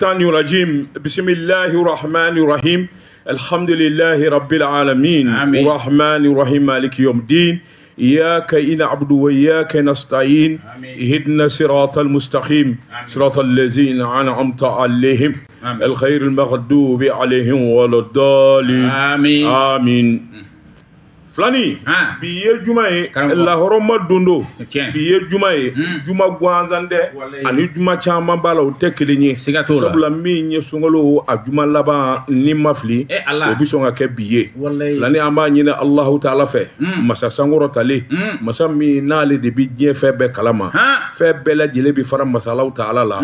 الرجيم. بسم الله الرحمن الرحيم. الحمد لله رب العالمين. آمين. الرحمن الرحيم، مالك يوم الدين. إياك نعبد وإياك نستعين. آمين. اهدنا صراط المستقيم. آمين. صراط الذين أنعمت عليهم. آمين. الخير المغضوب عليهم ولا الضالين. آمين. آمين. Filani, Han. bi ye juma ye. Karamɔgɔ. Lahɔrɔma don don. Tiɲɛ. Bi ye juma ye. Juma gansan tɛ. Walayi. Ani juma caman b'a la, o tɛ kelen ye. Siga t'o la. Sabula min ye sunkalo a juma laban ni ma fili, Eh, Ala. o bɛ sɔn ka kɛ bi ye. Walayi. Filani, an b'a ɲini Alahu taala fɛ, masa sankɔrɔtalen, masa min n'ale de bɛ diɲɛ fɛn bɛɛ kalama. Han. Fɛn bɛɛ lajɛlen bɛ fara masa Alahu taala la.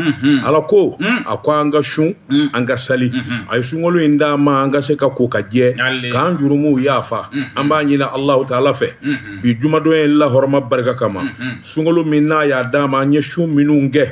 Ala ko a ko an ka sun, an ka sali. A ye sunkalo in d'an ma an ka se ka ko ka jɛ, Ale. k'an jurumuw yafa. An b'a ɲini Alahu taala fɛ, bi jumadon in lahɔrɔma barika kama, sunkalo min n'a y'a d'an ma, an ye sun minnu kɛ,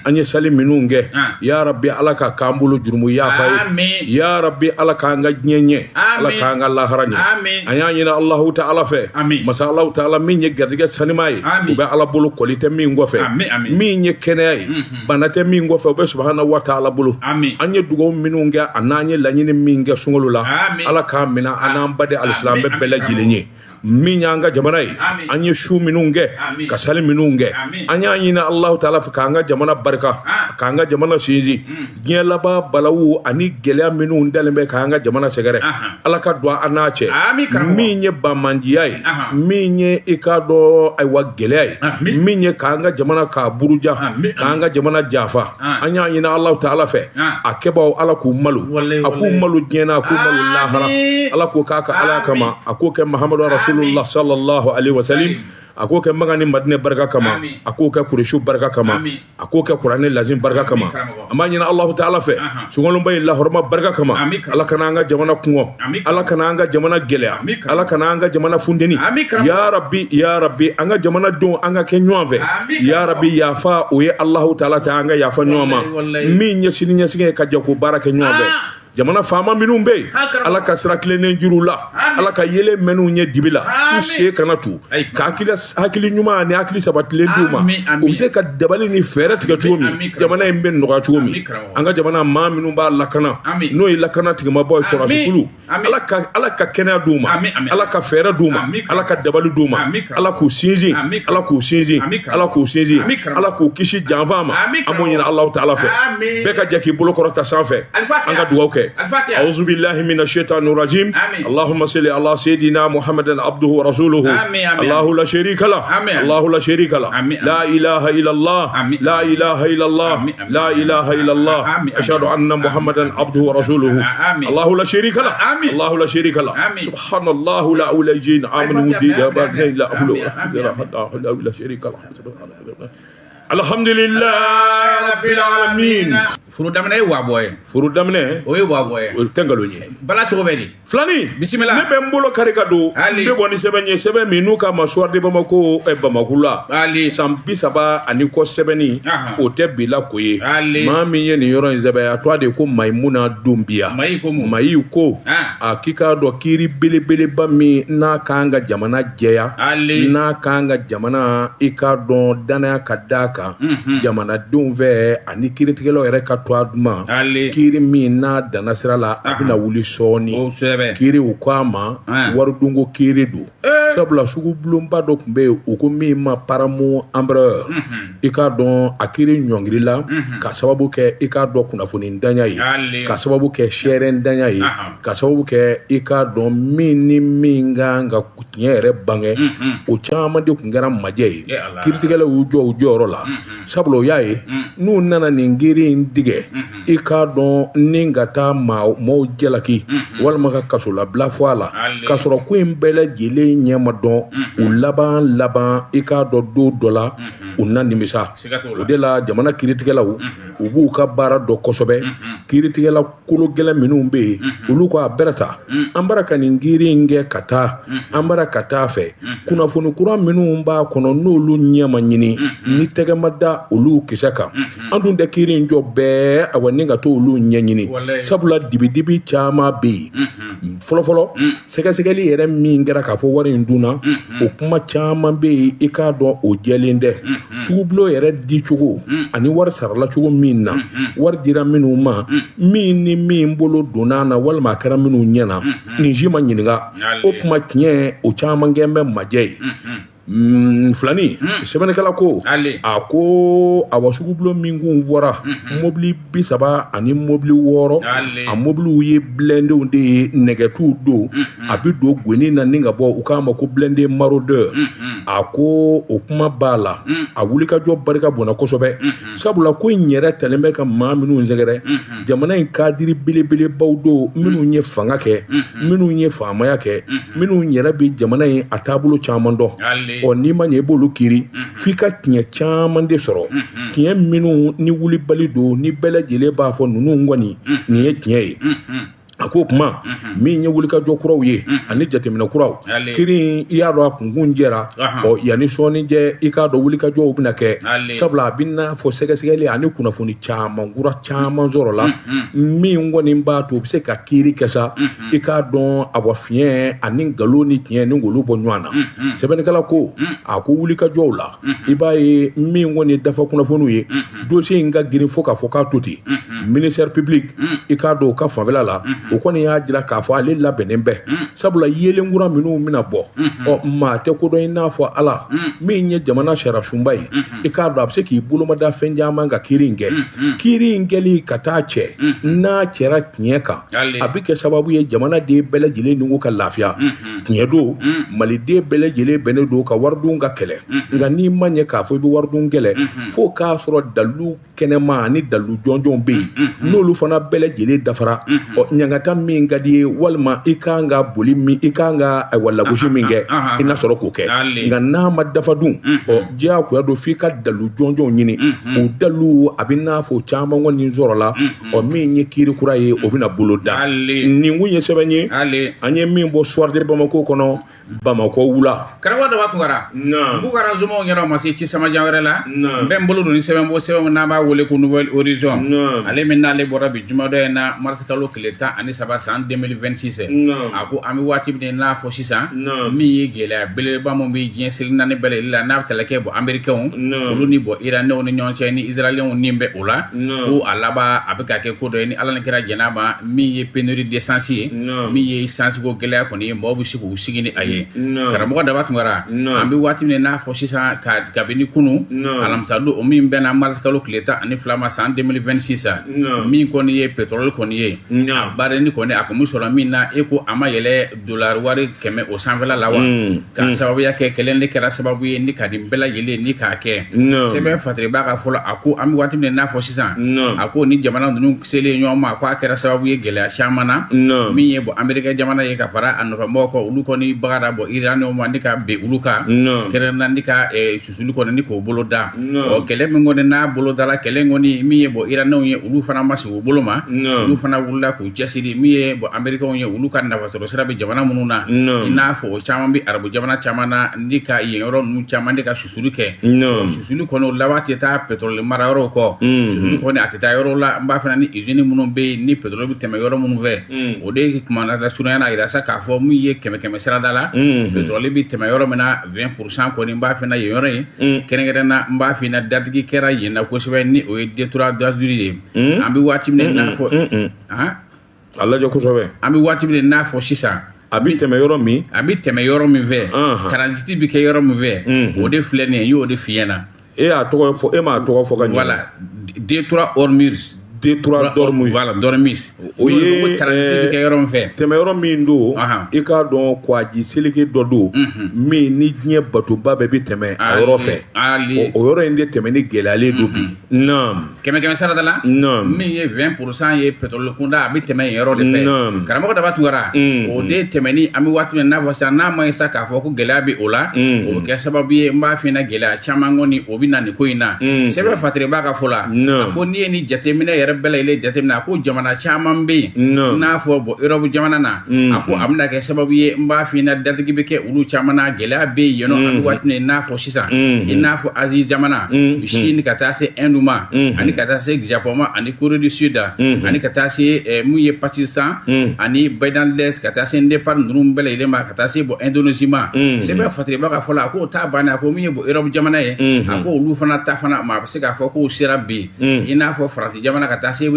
an ye sali minnu kɛ, Ah. ya Rabbi, Ala ka k'an bolo jurumu yafa ye. Amin. Ya Rabbi, Ala k'an ka diɲɛ ɲɛ, Ala Amin. k'an ka lahara ɲɛ. Amin. An y'a ɲini Alahu taala fɛ, Amin. masa Alahu taala min ye garijɛgɛ sanima ye, Amin. o bɛ Ala bolo, kɔli tɛ min kɔfɛ. Amin, amin. Min ye kɛnɛya ye, bana tɛ min kɔfɛ, o bɛ subahana wa taala bolo. Amin. An ye dugawu minnu kɛ, a n'an ye laɲini min kɛ sunkalo la, Amin. Ala k'a minɛ an n'an baden alisilamɛ Amin, bɛɛ lajɛlen ye. Min y'an ka jamana ye, Amin. an ye su minnu kɛ, Amin. ka sali minnu kɛ, Amin. an y'a ɲini Alahu taala fɛ k'an ka jamana barika, Ah. k'an ka jamana sinsin. Diɲɛ laban balawu ani gɛlɛya minnu dalen bɛ k'an ka jamana sɛgɛrɛ, Ahan. Ala ka don an n'a cɛ. Amin, karamɔgɔ. Min ye banmandiya ye, Ahan. min ye i k'a dɔn ayiwa gɛlɛya ye, Amin. min ye k'an ka jamana k'a buruja, Amin. k'an ka jamana jafa, Ah. an y'a ɲini Alahu taala fɛ, Ah. a kɛbaaw, Ala k'u malo. Walayi, A k'u walayi. malo diɲɛ na, a k'u malo lahara. Amin. Ala k'o k'a ka Ala Amin. kama, a k'o kɛ Mahamadu Amin. Rasulullah sallallahu alaihi wasallam, Salim. a k'o kɛ Makan ni Madinɛ barika kama, Amin. a k'o kɛ Kuresiw barika kama, Amin. a k'o kɛ Kuranɛ lazim barika kama. Karamɔgɔ. An b'a ɲini Alahu taala fɛ, Ahan. sunkaloba in lahɔrɔma barika kama, Amin, karamɔgɔ. Ala kana an ka jamana kungɔ, Amin, Ala kana an ka jamana gɛlɛya, Amin, karamɔgɔ. Ala kana an ka jamana funteni. Amin, karamɔgɔ. Ya Rabbi, ya Rabbi, an ka jamana denw, an ka kɛ ɲɔgɔn fɛ. Amin, Ya karamɔgɔ. Rabbi, yafa o ye Alahu taala ta, an ka yafa ɲɔgɔn ma. Walayi, walayi. Min ye sini ɲɛsigi ye, ka jɛ k'o baara kɛ ɲɔgɔn fɛ. Ah. Jamana faama minnu bɛ yen, Ah, karamɔgɔ. Ala ka sira tilennen juru la. Amin. Ala ka yelen mɛn'u ɲɛ dibi la, u Amin. sen kana tu, Ayi. ka hakili ɲuman ani hakili sabatilen d'u ma, Amin, amin. u bɛ se ka dabali ni fɛɛrɛ tigɛ cogo min, Amin, karamɔgɔ. jamana in bɛ nɔgɔya cogo min. Amin, karamɔgɔ. An ka jamana maa minnu b'a lakana, Amin. n'o ye lakana tigimabaw ye, sɔrɔdasikulu, Amin. Ala ka kɛnɛya d'u ma. Amin, amin. Ala ka fɛɛrɛ d'u ma. Amin, karamɔgɔ. Ala ka dabali d'u ma. Amin, karamɔgɔ. Ala k'u sinsin. Amin, karamɔgɔ. Ala k'u sinsin. Amin, karamɔgɔ. Ala k'u sinsin. Amin, karamɔgɔ. Ala k'u kisi janfa ma. Amin, An b'o ɲini karamɔgɔ. Alahu taala fɛ. Amin. Bɛɛ ka jɛ k'i bolo kɔrɔta sanfɛ, Al-Fatiha. an ka dugawu kɛ. Al-Fatiha. أعوذ بالله من الشيطان الرجيم. آمين. اللهم صل على سيدنا محمد عبده ورسوله. آمين، آمين. الله لا شريك له. آمين. الله لا شريك له. آمين. لا إله إلا الله. آمين. لا إله إلا الله. آمين، آمين. لا إله إلا الله. آمين، آمين. أشهد أن محمدا عبده ورسوله. آمين. الله لا شريك له. آمين. الله لا شريك له. آمين. سبحان الله لا أولى جين آمن الفاتحة. ودي آمين، آمين. لا أولى آمين، آمين. لا لا شريك له. الحمد لله رب العالمين. Furu daminɛ ye waa bɔ ye. Furu daminɛ, O ye waa bɔ ye. o tɛ nkalon ye. Bala cogo bɛ di? Filani, Bisimila. ne bɛ n bolo kari ka don. Ali. N bɛ bɔ ni sɛbɛn ye, sɛbɛn min n'u k'a ma Soir de Bamako, Bamako la, Ali. san 30 ni kɔ sɛbɛnni, Ahan. o tɛ bi la ko ye. Ali. Maa min ye nin yɔrɔ in sɛbɛn, a tɔgɔ de ko Mayimuna Dunbiya. Mayi ko mun? Mayi ko Ah. a k'i k'a dɔn kiiri belebeleba min n'a kan ka jamana jɛya, Ali. n'a kan ka jamana i k'a dɔn danaya ka d'a kan jamanadenw fɛ ani kiiritigɛlaw yɛrɛ ka to a duman, Ali. kiiri min n'a danna sira la, a bɛna wuli sɔɔni. Kosɛbɛ. Kiiri, u k'a ma Ah. waridunko kiiri don, Eh. sabula sugubulonba dɔ tun bɛ yen, u ko min ma Paramu Empereur, i k'a dɔn a kiiri ɲɔngirila ka sababu kɛ i k'a dɔn kunnafoni ntanya ye, Ali. ka sababu kɛ sɛrɛ ntanya ye, Ahan. ka sababu kɛ i k'a dɔn min ni min kan ka tiɲɛ yɛrɛ bange, o caman de tun kɛra majɛ ye. Eh, Ala. Kiiritigɛlaw y'u jɔ u jɔyɔrɔ la, sabula u y'a ye n'u nana nin kiiri in tigɛ, i k'a dɔn ni ka taa maaw jalaki walima ka kasolabila fɔ a la, Ali. k'a sɔrɔ ko in bɛɛ lajɛlen ɲɛ ma dɔn, u laban laban, i k'a dɔn don dɔ la u na nimisa. Siga t'o la. O de la jamana kiiritigɛlaw, u b'u ka baara dɔn kosɛbɛ. Kiiritigɛla kolo gɛlɛn minnu bɛ yen, olu ko a bɛrɛ ta, an bara ka nin kiiri in kɛ ka taa, an bara ka taa fɛ, kunnafoni kura minnu b'a kɔnɔ, n'olu ɲɛ ma ɲini, ni tɛgɛ ma da olu kisɛ kan, an dun tɛ kiiri in jɔ bɛɛ awa ni ka to olu ɲɛɲini. Walayi. Sabula dibidibi caman bɛ yen. Fɔlɔfɔlɔ, sɛgɛsɛgɛli yɛrɛ min kɛra k'a fɔ wari in dunna, o kuma caman bɛ yen, i k'a dɔn o jɛlen tɛ. Sugubulon yɛrɛ di cogo ani wari sarala cogo min na, wari dira minnu ma, min ni min bolo donna na walima a kɛra minnu ɲɛ na, nin si ma ɲininka. O kuma tiɲɛ o caman kɛn bɛ majɛ ye. Filani sɛbɛnnikɛla ko a ko awa, sugubulon min kun fɔra, mobili 30 ani mobili 6, a mobiliw ye blindéw de ye, nɛgɛtiw don, a bɛ don goni na ni ka bɔ, u k'a ma ko blindé maraudeur. A ko o kuma b'a la, a wulikajɔ barika bonna kosɛbɛ, sabula ko in yɛrɛ talen bɛ ka maa minnu sɛgɛrɛ, jamana in kadiri belebelebaw don, minnu ye fanga kɛ, minnu ye faamaya kɛ, minnu yɛrɛ bɛ jamana in a taabolo caman dɔn. Ɔ, n'i ma ɲɛ i b'olu kiiri, f'i ka tiɲɛ caman de sɔrɔ, tiɲɛ minnu ni wulibali don, ni bɛɛ lajɛlen b'a fɔ ninnu kɔni nin ye tiɲɛ ye. A ko kuma min ye wulikajɔ kuraw ye ani jateminɛ kuraw, kiiri i y'a dɔn a kunkun jɛra. Ɔ, yanni sɔɔni jɛ, i k'a dɔn wulikajɔw bɛna kɛ, sabula a bɛ n'a fɔ sɛgɛsɛgɛli ani kunnafoni caman kura caman sɔrɔla, min kɔni b'a to u bɛ se ka kiiri kɛ sa, i k'a dɔn awa fiɲɛ ani nkalon ni tiɲɛ ni k'olu bɔ ɲɔgɔn na. Sɛbɛnnikɛla ko a ko wulikajɔw la, i b'a ye min kɔni ye dafa kunnafoniw ye, dossier in ka girin fo k'a fɔ k'a to ten. Ministère public, i k'a dɔn o ka fanfɛla la, o kɔni y'a jira k'a fɔ ale labɛnnen bɛ, sabula yelen kura minnu bɛna bɔ, ɔ, maa tɛ kodɔn i n'a fɔ Ala min ye jamana sariyasunba ye. I k'a dɔn a bɛ se k'i bolomada fɛn caman ka kiiri in kɛ. Kiiri in kɛli ka taa cɛ, n'a cɛra tiɲɛ kan, a bɛ kɛ sababu ye jamana den bɛɛ lajɛlen ni ko ka lafiya. Tiɲɛ don, maliden bɛɛ lajɛlen bɛnnen don ka waridun ka kɛlɛ, nka n'i ma ɲɛ k'a fɔ i bɛ waridun kɛlɛ, fo k'a sɔrɔ dalilu kɛnɛma ani dalilu jɔnjɔn bɛ yen, n'olu fana bɛɛ lajɛlen dafara. Ɔ, ɲangata min ka di ye, walima i kan ka boli min, i kan ka ayiwa lagosi min kɛ, i na sɔrɔ k'o kɛ. Nka n'a ma dafa dun, ɔ, diyagoya don f'i ka dalilu jɔnjɔn ɲini. O dalilu a bɛ n'a fɔ caman kɔni sɔrɔla. Ɔ, min ye kiiri kura ye, o bɛna bolo da. Nin kun ye sɛbɛn ye an ye min bɔ Soir de Bamako kɔnɔ, Bamakɔ wula. Karamɔgɔ Daba Tunkara, n b'u ka renseignement yɛrɛ ma se ci samajan wɛrɛ la. N bɛ n bolo don ni sɛbɛn bɔ sɛbɛn n'an b'a wele ko Nouvel Horizon, ale min n'ale bɔra bi jumadɔ in na, mars kalo tile 13 san 2026. A ko an bɛ waati min n'a fɔ sisan, min ye gɛlɛya belebeleba min bɛ diɲɛ seli naani bɛɛ lajɛlen la, n'a bɛ tali kɛ bɔ américains olu ni bɔ iranɛw ni ɲɔgɔn cɛ, ni israéliens ni bɛ o la, ko a laban a bɛ ka kɛ ko dɔ ye ni Ala ni kira jɛn'a ma, min ye pénurie d'essence ye, min ye essence ko gɛlɛya kɔni ye, mɔgɔw bɛ se k'u sigi ni a ye. Karamɔgɔ Daba Tunkara, an bɛ waati min n'a fɔ sisan, kabini kunu alamisadon, o min bɛnna mars kalo tile 12 ma san 2026, min kɔni ye pétrole kɔni ye, a baril kɔni a kun bɛ sɔrɔ min na, e ko a ma yɛlɛ dollar wari 100 o sanfɛla la wa, ka sababuya kɛ kɛlɛ de kɛra sababu ye ni ka di bɛɛ lajɛlen ni k'a kɛ. Sɛbɛn fatiriba ka fɔlɔ, a ko an bɛ waati min n'a fɔ sisan, a ko ni jamana ninnu selen ɲɔgɔn ma, a ko a kɛra sababu ye gɛlɛya caman na, min ye bɔn Amerika jamana ye ka fara a nɔfɛmɔgɔw kɔ, olu kɔni bagara bɔ Iranɛw ma ni ka bin olu kan, kɛrɛnkɛrɛnnenya ni ka susuli kɔni ni k'o bolo da. Ɔ, kɛlɛ min kɔni n'a bolo dara, kɛlɛ kɔni min ye bɔ Iranɛw ye, olu fana ma sigi u bolo ma, olu fana wulila k'u cɛsiri. Min ye bɔn Amerikɛnw ye, olu ka nafasɔrɔ sira bɛ jamana minnu na, i n'a fɔ o caman bɛ arabu jamana caman na, ni ka yen yɔrɔ ninnu caman de ka susuli kɛ. Susuli kɔni o laban tɛ taa pétrole mara yɔrɔw kɔ. Susuli kɔni a tɛ taa yɔrɔ la, n b'a fana ni usine minnu bɛ yen ni pétrole bɛ tɛmɛ yɔrɔ minnu fɛ, o de kuma na surunya na yira sa k'a fɔ min ye kɛmɛ kɛmɛ sirada la, pétrole bɛ tɛmɛ yɔrɔ min na, 20% kɔni, n b'a fɛ na yen yɔrɔ in kɛrɛnkɛrɛn na, n b'a fɛ na dadigi kɛra yen na kosɛbɛ, ni o ye détroit d'Ormuz ye. An bɛ waati min n'a fɔ A lajɛ kosɛbɛ. An bɛ waati min n'a fɔ sisan, A bɛ tɛmɛ yɔrɔ min, a bɛ tɛmɛ yɔrɔ min fɛ, transit bɛ kɛ yɔrɔ min fɛ, o de filɛ nin ye, n y'o de f'i ɲɛna. E y'a tɔgɔ fɔ, e m'a tɔgɔ fɔ ka ɲɛ. Voilà, détroit Ormuz. Détroit d'Ormuz. Voilà, d'Ormuz. O ye transit bɛ kɛ yɔrɔ min fɛ. Tɛmɛ yɔrɔ min don, i k'a dɔn kwaji seleke dɔ don min ni diɲɛ batoba bɛɛ bɛ tɛmɛ a yɔrɔ fɛ. O yɔrɔ in de tɛmɛ ni gɛlɛyalen don bi. Naam. Kɛmɛ kɛmɛ sarada la, min ye 20% ye pétrole kunda, a bɛ tɛmɛ yen yɔrɔ de fɛ. Karamɔgɔ Daba Tunkara, o de tɛmɛni, an bɛ waati min n'a fɔ sisan, n'a ma ye sa k'a fɔ ko gɛlɛya bɛ o la, o bɛ kɛ sababu ye, n b'a f'i ɲɛna, gɛlɛya caman kɔni o bɛ na nin ko in na. Sɛbɛn fatiriba ka fɔ la, a ko n'i ye nin jateminɛ yɛrɛ yɛrɛ bɛɛ lajɛlen jateminɛ, a ko jamana caman bɛ yen, n'a fɔ bon Europe jamana na, a ko a bɛna kɛ sababu ye, n b'a f'i ɲɛna, datigi bɛ kɛ olu caman na, gɛlɛya bɛ yen nɔ an bɛ waati min na i n'a fɔ sisan, i n'a fɔ Asie jamana, Chine ka taa se Inde ma, ani ka taa se Japon ma, ani Corée du Sud, ani ka taa se mun ye Pakistan ani Bangladesh, ka taa se Nepal ninnu bɛɛ lajɛlen ma, ka taa se bon Indonésie ma. Sɛbɛn fatiriba ka fɔ la, a k'o ta bannen, a ko min ye bon Europe jamana ye, a ko olu fana ta fana, maa bɛ se k'a fɔ k'o sera bi, i n'a fɔ Faransi jamana ka taa se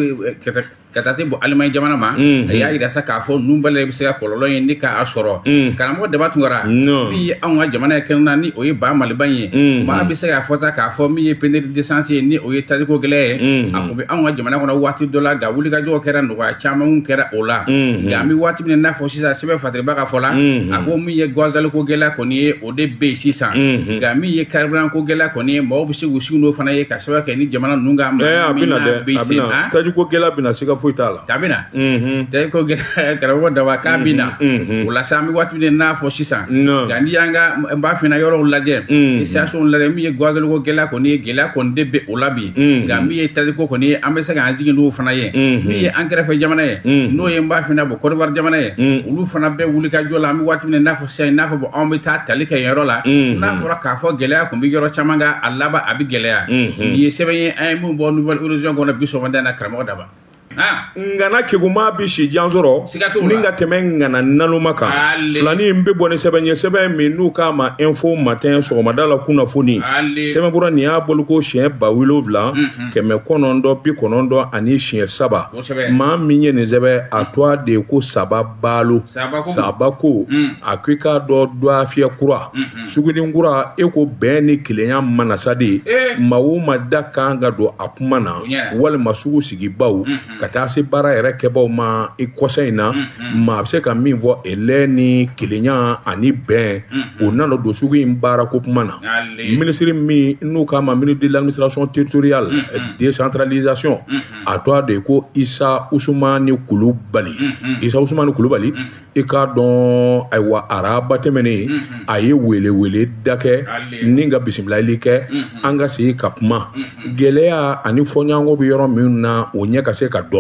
bon Allemagne jamana ma. A y'a yira sa k'a fɔ ninnu bɛɛ lajɛlen bɛ se ka kɔlɔlɔ ye ni k'a sɔrɔ. Karamɔgɔ Daba Tunkara, min ye anw ka jamana ye kɛnɛ ni o ye ba Maliba ye, maa bɛ se k'a fɔ sa k'a fɔ min ye pénurie d'essence ye, ni o ye tajiko gɛlɛya ye, a kun bɛ anw ka jamana kɔnɔ waati dɔ la, nka wulikajɔ kɛra, nɔgɔya caman kɛra o la. Nka an bɛ waati min na, n'a fɔ sisan, sɛbɛn fatiriba ka fɔ la, a ko min ye gasoil ko gɛlɛya kɔni ye, o de bɛ yen sisan. Nka min ye carburant ko gɛlɛya kɔni ye, mɔgɔw bɛ se k'u sigi n'o fana ye ka sababu kɛ ni jamana ninnu ka maa min n'a bɛ sen na. Tajiko gɛlɛya bɛna, siga foyi t'a la. A bɛ na tajiko gɛlɛya, karamɔgɔ Daba, k'a bɛ na o la sa. An bɛ waati min n'a fɔ sisan, nka n'i y'an ka n b'a f'i ɲɛna yɔrɔw lajɛ, station lajɛ, min ye gasoil ko gɛlɛya kɔni ye, gɛlɛya kɔni de bɛ o la bi. Nka min ye tajiko kɔni ye, an bɛ se k'an jigin n'o fana ye. Min ye an kɛrɛfɛ jamana ye, n'o ye n b'a f'i ɲɛna bon Côte d'Ivoire jamana ye, olu fana bɛ wuli ka jɔ la. An bɛ waati min n'a fɔ sisan, i n'a fɔ bon anw bɛ taa tali kɛ yɔrɔ la, n'a fɔra k'a fɔ gɛlɛya tun bɛ yɔrɔ caman kan, a laban a bɛ gɛlɛya. Nin ye sɛbɛn ye an ye min bɔ Nouvel Horizon kɔnɔ bi sɔgɔmada in na, karamɔgɔ Daba. Ŋana keguma bi si jan sɔrɔ ni ka tɛmɛ ŋana naloma kan. Filani n bɛ bɔ ni sɛbɛn ye, sɛbɛn min n'u k'a ma Info Matin, sɔgɔmada la kunnafoni. Sɛbɛnfura nin y'a bolo ko siɲɛ 7993. Maa min ye nin sɛbɛn, a tɔgɔ de ye ko Saba Balo. Saba ko a ko i k'a dɔn dɔgɔfiyɛ kura, sugunin kura, e ko bɛn ni kelenya manasa de ye. Maa o maa da kan ka don a kuma na, walima sugu sigibaw, ka taa se baara yɛrɛ kɛbaw ma i kɔsa in na, maa bɛ se ka min fɔ elɛ ni kelenya ani bɛn, o nana don sugu in baarako kuma na. Minisiri min n'u k'a ma ministre de l'administration territoriale, décentralisation, a tɔgɔ de ye ko Isa Usumani Kulubali. Isa Usumani Kulubali, i k'a dɔn, ayiwa, araba tɛmɛnen, a ye wele da kɛ ni ka bisimilali kɛ, an ka segin ka kuma gɛlɛya ani fɔɲɔgɔnkɔ bɛ yɔrɔ min na, o ɲɛ ka se ka dɔn.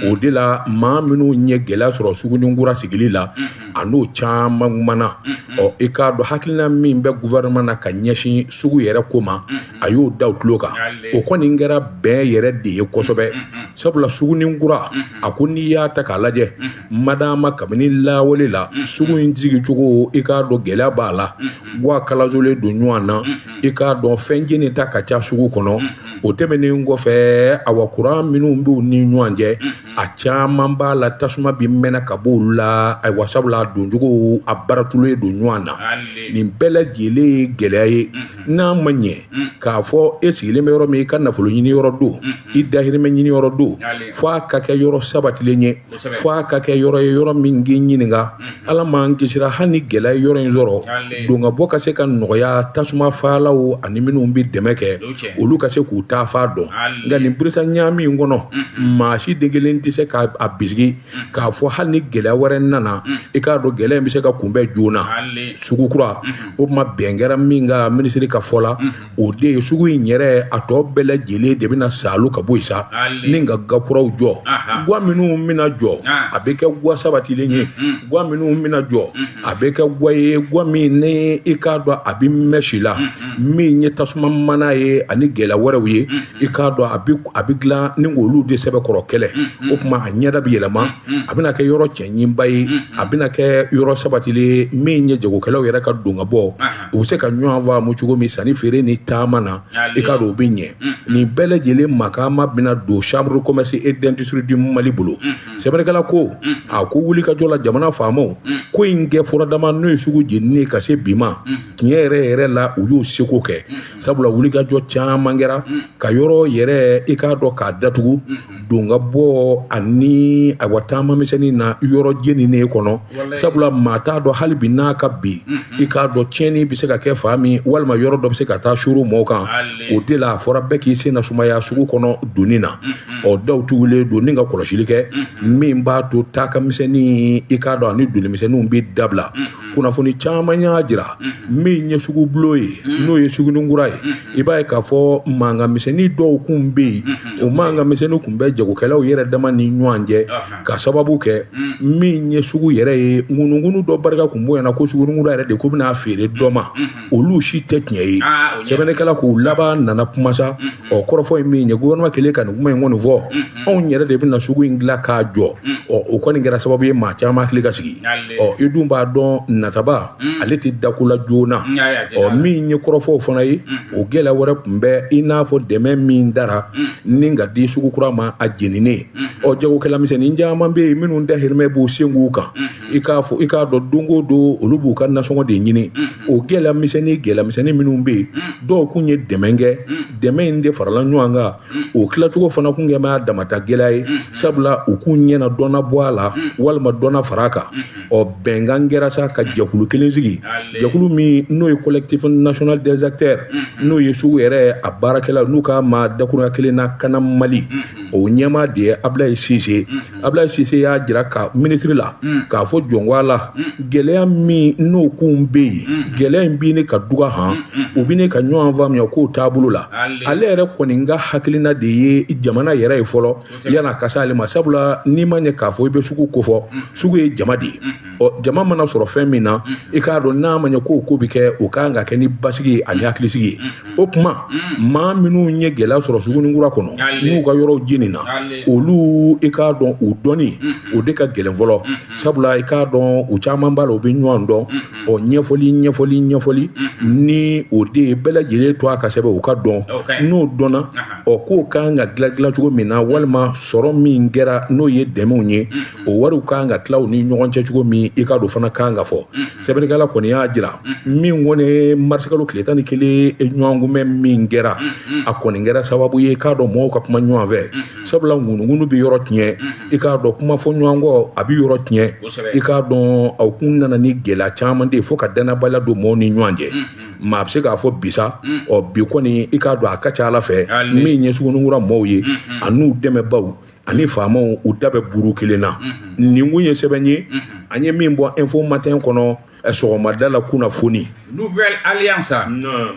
O de la, maa minnu ye gɛlɛya sɔrɔ suguninkura sigili la, a n'o caman kumana. Ɔ, i k'a dɔn, hakilina min bɛ gouvernement na ka ɲɛsin sugu yɛrɛ ko ma, a y'o da u tulo kan. O kɔni kɛra bɛn yɛrɛ de ye kosɛbɛ, sabula suguninkura, a ko n'i y'a ta k'a lajɛ, madama kabini lawale la, sugu in sigi cogo, i k'a dɔn gɛlɛya b'a la wa kalasolen don ɲɔgɔn na. I k'a dɔn fɛn jeni ta ka ca sugu kɔnɔ. O tɛmɛnen kɔfɛ, awa, kuran minnu b'u ni ɲɔgɔn cɛ, a caman b'a la, tasuma bi mɛnɛ ka bɔ olu la. Ayiwa, sabula a doncogo, a baratulen don ɲɔgɔn na. Nin bɛɛ lajɛlen ye gɛlɛya ye. N'a ma ɲɛ k'a fɔ e sigilen bɛ yɔrɔ min, i ka nafolo ɲini yɔrɔ don, i dahirimɛ ɲini yɔrɔ don, fo a ka kɛ yɔrɔ sabatilen ye, fo a ka kɛ yɔrɔ ye, yɔrɔ min k'i ɲininka. Ala m'an kisira, hali ni gɛlɛya ye yɔrɔ in sɔrɔ, don ka bɔ ka se ka nɔgɔya, tasuma falaw ani minnu bɛ dɛmɛ kɛ, olu ka se k'u ta fa dɔn. Nka nin birisa ɲaami in kɔnɔ, maa si den kelen tɛ se k'a bisigi k'a fɔ hali ni gɛlɛya wɛrɛ nana, i k'a dɔn gɛlɛya in bɛ se ka kunbɛn joona. Sugu kura o tuma, bɛn kɛra min ka minisiri ka fɔ la, o de ye sugu in yɛrɛ, a tɔ bɛɛ lajɛlen de bɛna salu ka bɔ yen sa, ni ka gakuraw jɔ. Gwa minnu bɛna jɔ, a bɛ kɛ gwa sabatilen ye. Gwa minnu bɛna jɔ, a bɛ kɛ gwa ye, gwa min ni i k'a dɔn a bɛ mɛn si la, min ye tasuma mana ye ani gɛlɛya wɛrɛw ye, i k'a dɔn a bɛ dilan ni k'olu de sɛbɛkɔrɔ kɛlɛ. O tuma, a ɲɛda bɛ yɛlɛma, a bɛna kɛ yɔrɔ cɛɲinba ye, a bɛna kɛ yɔrɔ sabatilen min ye jagokɛlaw yɛrɛ ka don ka bɔ, u bɛ se ka ɲɔgɔn faamu cogo min sanni feere ni taama na, i k'a dɔn o bɛ ɲɛ. Nin bɛɛ lajɛlen makama bɛna don chambre de commerce et d'industrie du Mali bolo. Sɛbɛnnikɛla ko, a ko wulikajɔ la, jamana faamaw ko in kɛ furadama, n'o ye sugu jeninen ka se bi ma. Tiɲɛ yɛrɛ yɛrɛ la, u y'u seko kɛ, sabula wulikajɔ caman kɛra ka yɔrɔ yɛrɛ, i k'a dɔn, k'a datugu don ka bɔ ani ayiwa taama misɛnnin na yɔrɔ jeninen kɔnɔ, sabula maa t'a dɔn hali bi n'a ka bi, i k'a dɔn tiɲɛni bɛ se ka kɛ fa min, walima yɔrɔ dɔ bɛ se ka taa suru mɔgɔw kan. O de la, a fɔra bɛɛ k'i sen na sumaya sugu kɔnɔ donni na. Ɔ, Ɔ, daw tugulen don ni ka kɔlɔsili kɛ min b'a to taaka misɛnnin, i k'a dɔn, ani doni misɛnninw bɛ dabila. Kunnafoni caman y'a jira, min ye sugubulon ye, n'o ye Suguninkura ye, i b'a ye k'a fɔ mankan misɛnnin dɔw kun bɛ yen. O mankan misɛnnin kun bɛ jagokɛlaw yɛrɛ dama ni ɲɔgɔn cɛ, ka sababu kɛ min ye sugu yɛrɛ ye, ŋunuŋunu dɔ barika kun bonyana ko Suguninkura yɛrɛ de ko bɛna feere dɔ ma. Olu si tɛ tiɲɛ ye. Sɛbɛnnikɛla k'u laban nana kuma sa. Ɔ, kɔrɔfɔ ye min ye, gouvernement kɛlen ka nin kuma in kɔni fɔ, anw yɛrɛ de bɛna sugu in dilan k'a jɔ. Ɔ, o kɔni kɛra sababu ye maa caman hakili ka sigi. Ɔ, i dun b'a dɔn, nataba ale tɛ dako la joona. Ɔ, min ye kɔrɔfɔw fana ye, o gɛlɛya wɛrɛ tun bɛ, i n'a fɔ dɛmɛ min dara ni ka di sugu kura ma, a jeninen. Ɔ, jagokɛla misɛnnin caman bɛ yen minnu dahirimɛ b'u sen k'u kan, i k'a fɔ, i k'a dɔn, don o don olu b'u ka nasɔngɔ de ɲini. O gɛlɛya misɛnnin, gɛlɛya misɛnnin minnu bɛ yen, dɔw kun ye dɛmɛ kɛ, dɛmɛ in de farala ɲɔgɔn kan. O tilacogo fana kun kɛ b'a damata gɛlɛya ye, sabula u kun ɲɛna dɔ na bɔ a la walima dɔ na fara a kan. Ɔ, bɛnkan kɛra sa ka jɛkulu kelen sigi, jɛkulu min n'o ye Collectif national des acteurs, n'o ye sugu yɛrɛ a baarakɛla, n'u k'a ma dakurunya kelen na Kana Mali. O ɲɛmaa de ye Abulayi Sise. Abulayi Sise y'a jira ka minisiri la k'a fɔ jɔnko a la, gɛlɛya min n'o kun bɛ yen, gɛlɛya in bɛ ne ka duga han, u bɛ ne ka ɲɔgɔn faamuya k'o taabolo la. Ale yɛrɛ kɔni ka hakilina de ye jamana yɛrɛ ye fɔlɔ yan'a ka s'ale ma, sabula n'i ma ɲɛ k'a fɔ i bɛ sugu kofɔ, sugu ye jama de ye. Ɔ, jama mana sɔrɔ fɛn min na, i k'a dɔn, n'a ma ɲɛ k'o ko bɛ kɛ, o kan ka kɛ ni basigi ani hakilisigi ye. O tuma maa minnu ye gɛlɛya sɔrɔ Suguninkura kɔnɔ, n'u ka yɔrɔw jenina, olu, i k'a dɔn, u dɔnni o de ka gɛlɛn fɔlɔ, sabula i k'a dɔn, u caman b'a la, u bɛ ɲɔgɔn dɔn. Ɔ, ɲɛfɔli, ɲɛfɔli, ɲɛfɔli ni o de ye bɛɛ lajɛlen to a ka sɛbɛn, u ka dɔn. N'o dɔnna, ɔ, k'o kan ka dilan dilan cogo min na, walima sɔrɔ min kɛra n'o ye dɛmɛw ye, o wariw kan ka tila u ni ɲɔgɔn cɛ cogo min, i k'a dɔn, fana kan ka fɔ. Sɛbɛnnikɛla kɔni y'a jira, min kɔni ye marisikalo tile 11 ɲɔgɔnkunbɛn min kɛra, a kɔni kɛra sababu ye, i k'a dɔn, mɔgɔw ka kuma ɲɔgɔn fɛ, sabula ŋunuŋunu bɛ yɔrɔ tiɲɛ. I k'a dɔn, kuma fɔ ɲɔgɔn kɔ, a bɛ yɔrɔ tiɲɛ. I k'a dɔn, aw kun nana ni gɛlɛya caman de ye fo ka danabaliya don mɔgɔw ni ɲɔgɔn cɛ. Maa bɛ se k'a fɔ bi sa, ɔ, bi kɔni, i k'a dɔn, a ka ca ala fɛ, min ye Suguninkura mɔgɔw ye, a n'u dɛmɛbaw ani faamaw, u da bɛ buru kelen na. Nin kun ye sɛbɛn ye an ye min bɔ Info Matin kɔnɔ sɔgɔmada la kunnafoni. Nouvelle Alliance,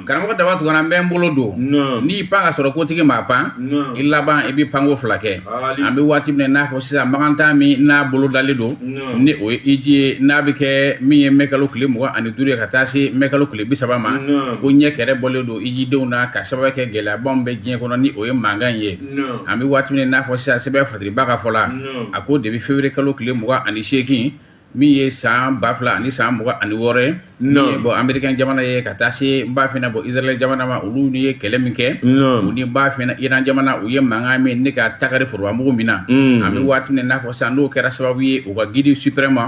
karamɔgɔ Daba Tunkara, n bɛ n bolo don. N'i pan ka sɔrɔ kotigi maa pan, i laban i bɛ panko fila kɛ. An bɛ waati min na, n'a fɔ sisan, makantan min n'a bolo dalen don, ni o ye hiji ye, n'a bɛ kɛ min ye mɛkalo tile 25 ye ka taa se mɛkalo tile 30 ma, ko ɲɛ kɛrɛ bɔlen don hijidenw na ka sababu kɛ gɛlɛyaba min bɛ diɲɛ kɔnɔ, ni o ye mankan ye. An bɛ waati min na, n'a fɔ sisan, sɛbɛn Fatiriba ka fɔ la, a ko depuis février kalo tile 28, min ye san 2026 ye, min ye bɔ Américain jamana ye ka taa se n b'a fɛ bɔ Israël jamana ma, olu ni ye kɛlɛ min kɛ, u ni b'a fɛ Iran jamana, u ye mankan min ne ka tagari forobamugu min na. An bɛ waati min n'a fɔ sisan, n'o kɛra sababu ye u ka guide suprême